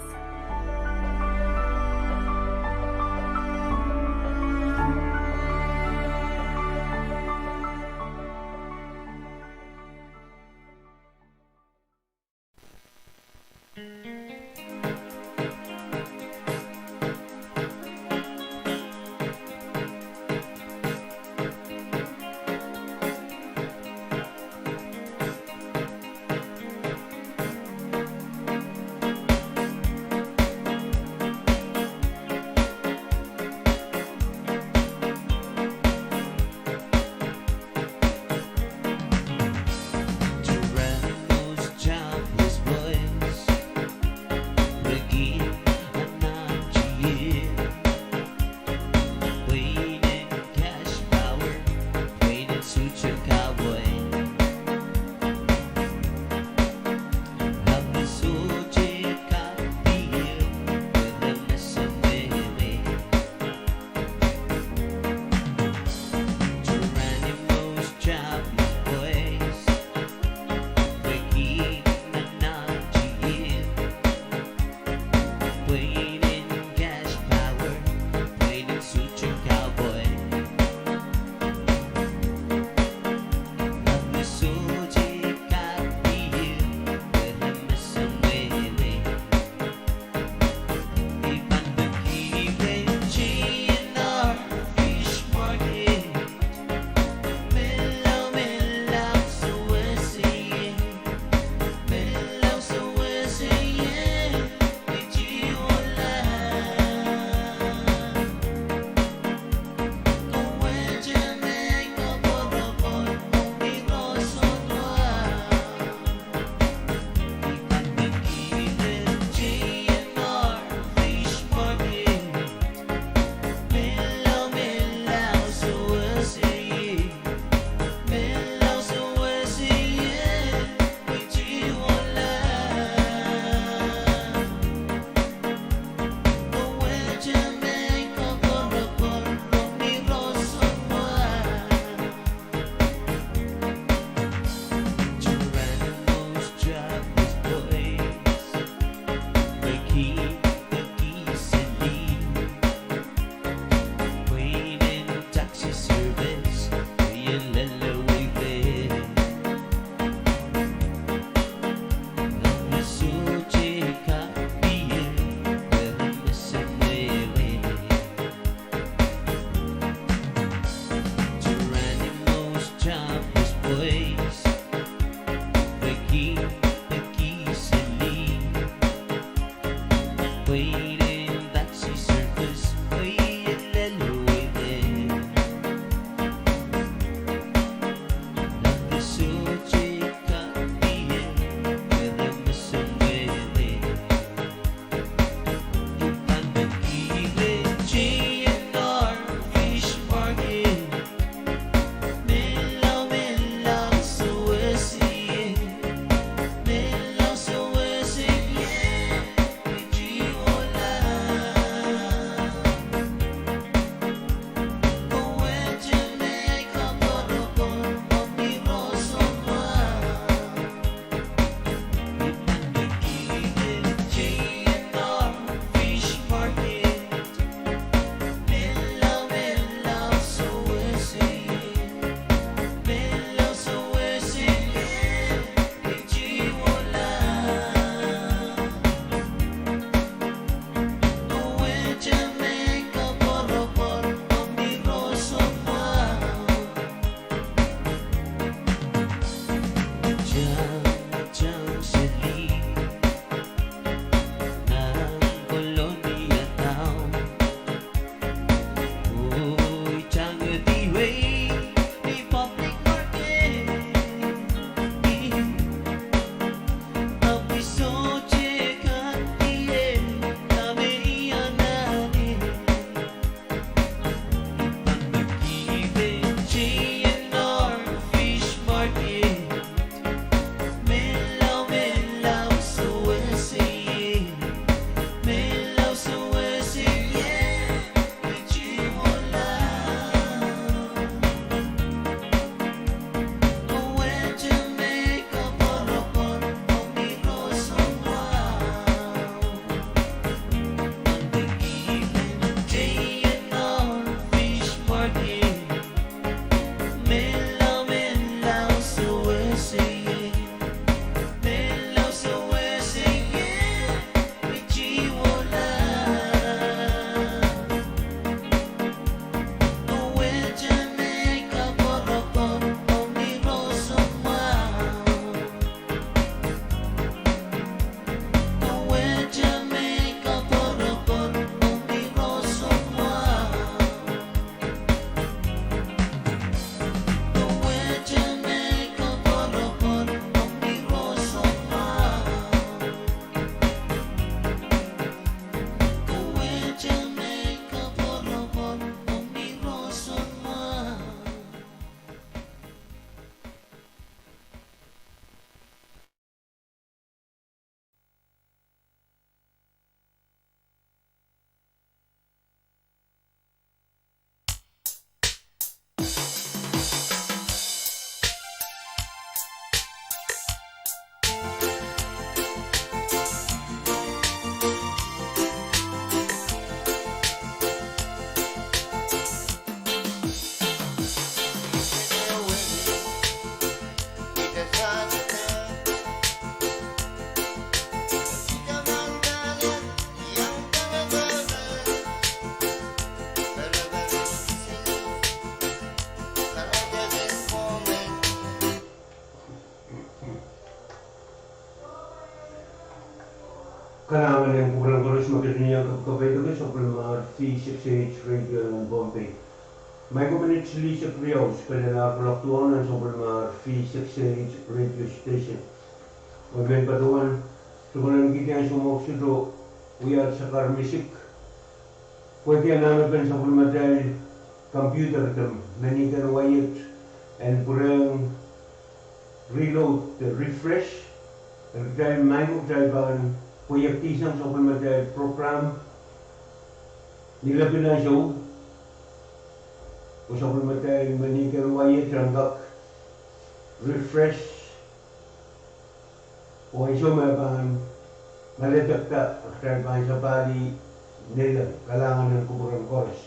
Kalahngan en kupwuren koaros me ketin iang kapikapikada sapwellimomwi V six eight Radio nan Pohnpei. Microminute silihsek riau, spelelahr kuloak duwau nan sapwellimomwi V six eight Radio Station. Wen men patohwan, sokolengkihdi ansou mwahu sohte wia sakar misik. Pwehki anahnepen sapwellimatail computer de meniken waiet en pwurehng reload de refresh, eri kitail maing ko kitail pahn pweieksang sapwellimatail program ni lepin ansou, oh sapwellimatail meniken waiet en kak refresh, oh ansou me pahn meletekda kitail pahn sapahl neileng. Kalahngan en kupwuren koaros.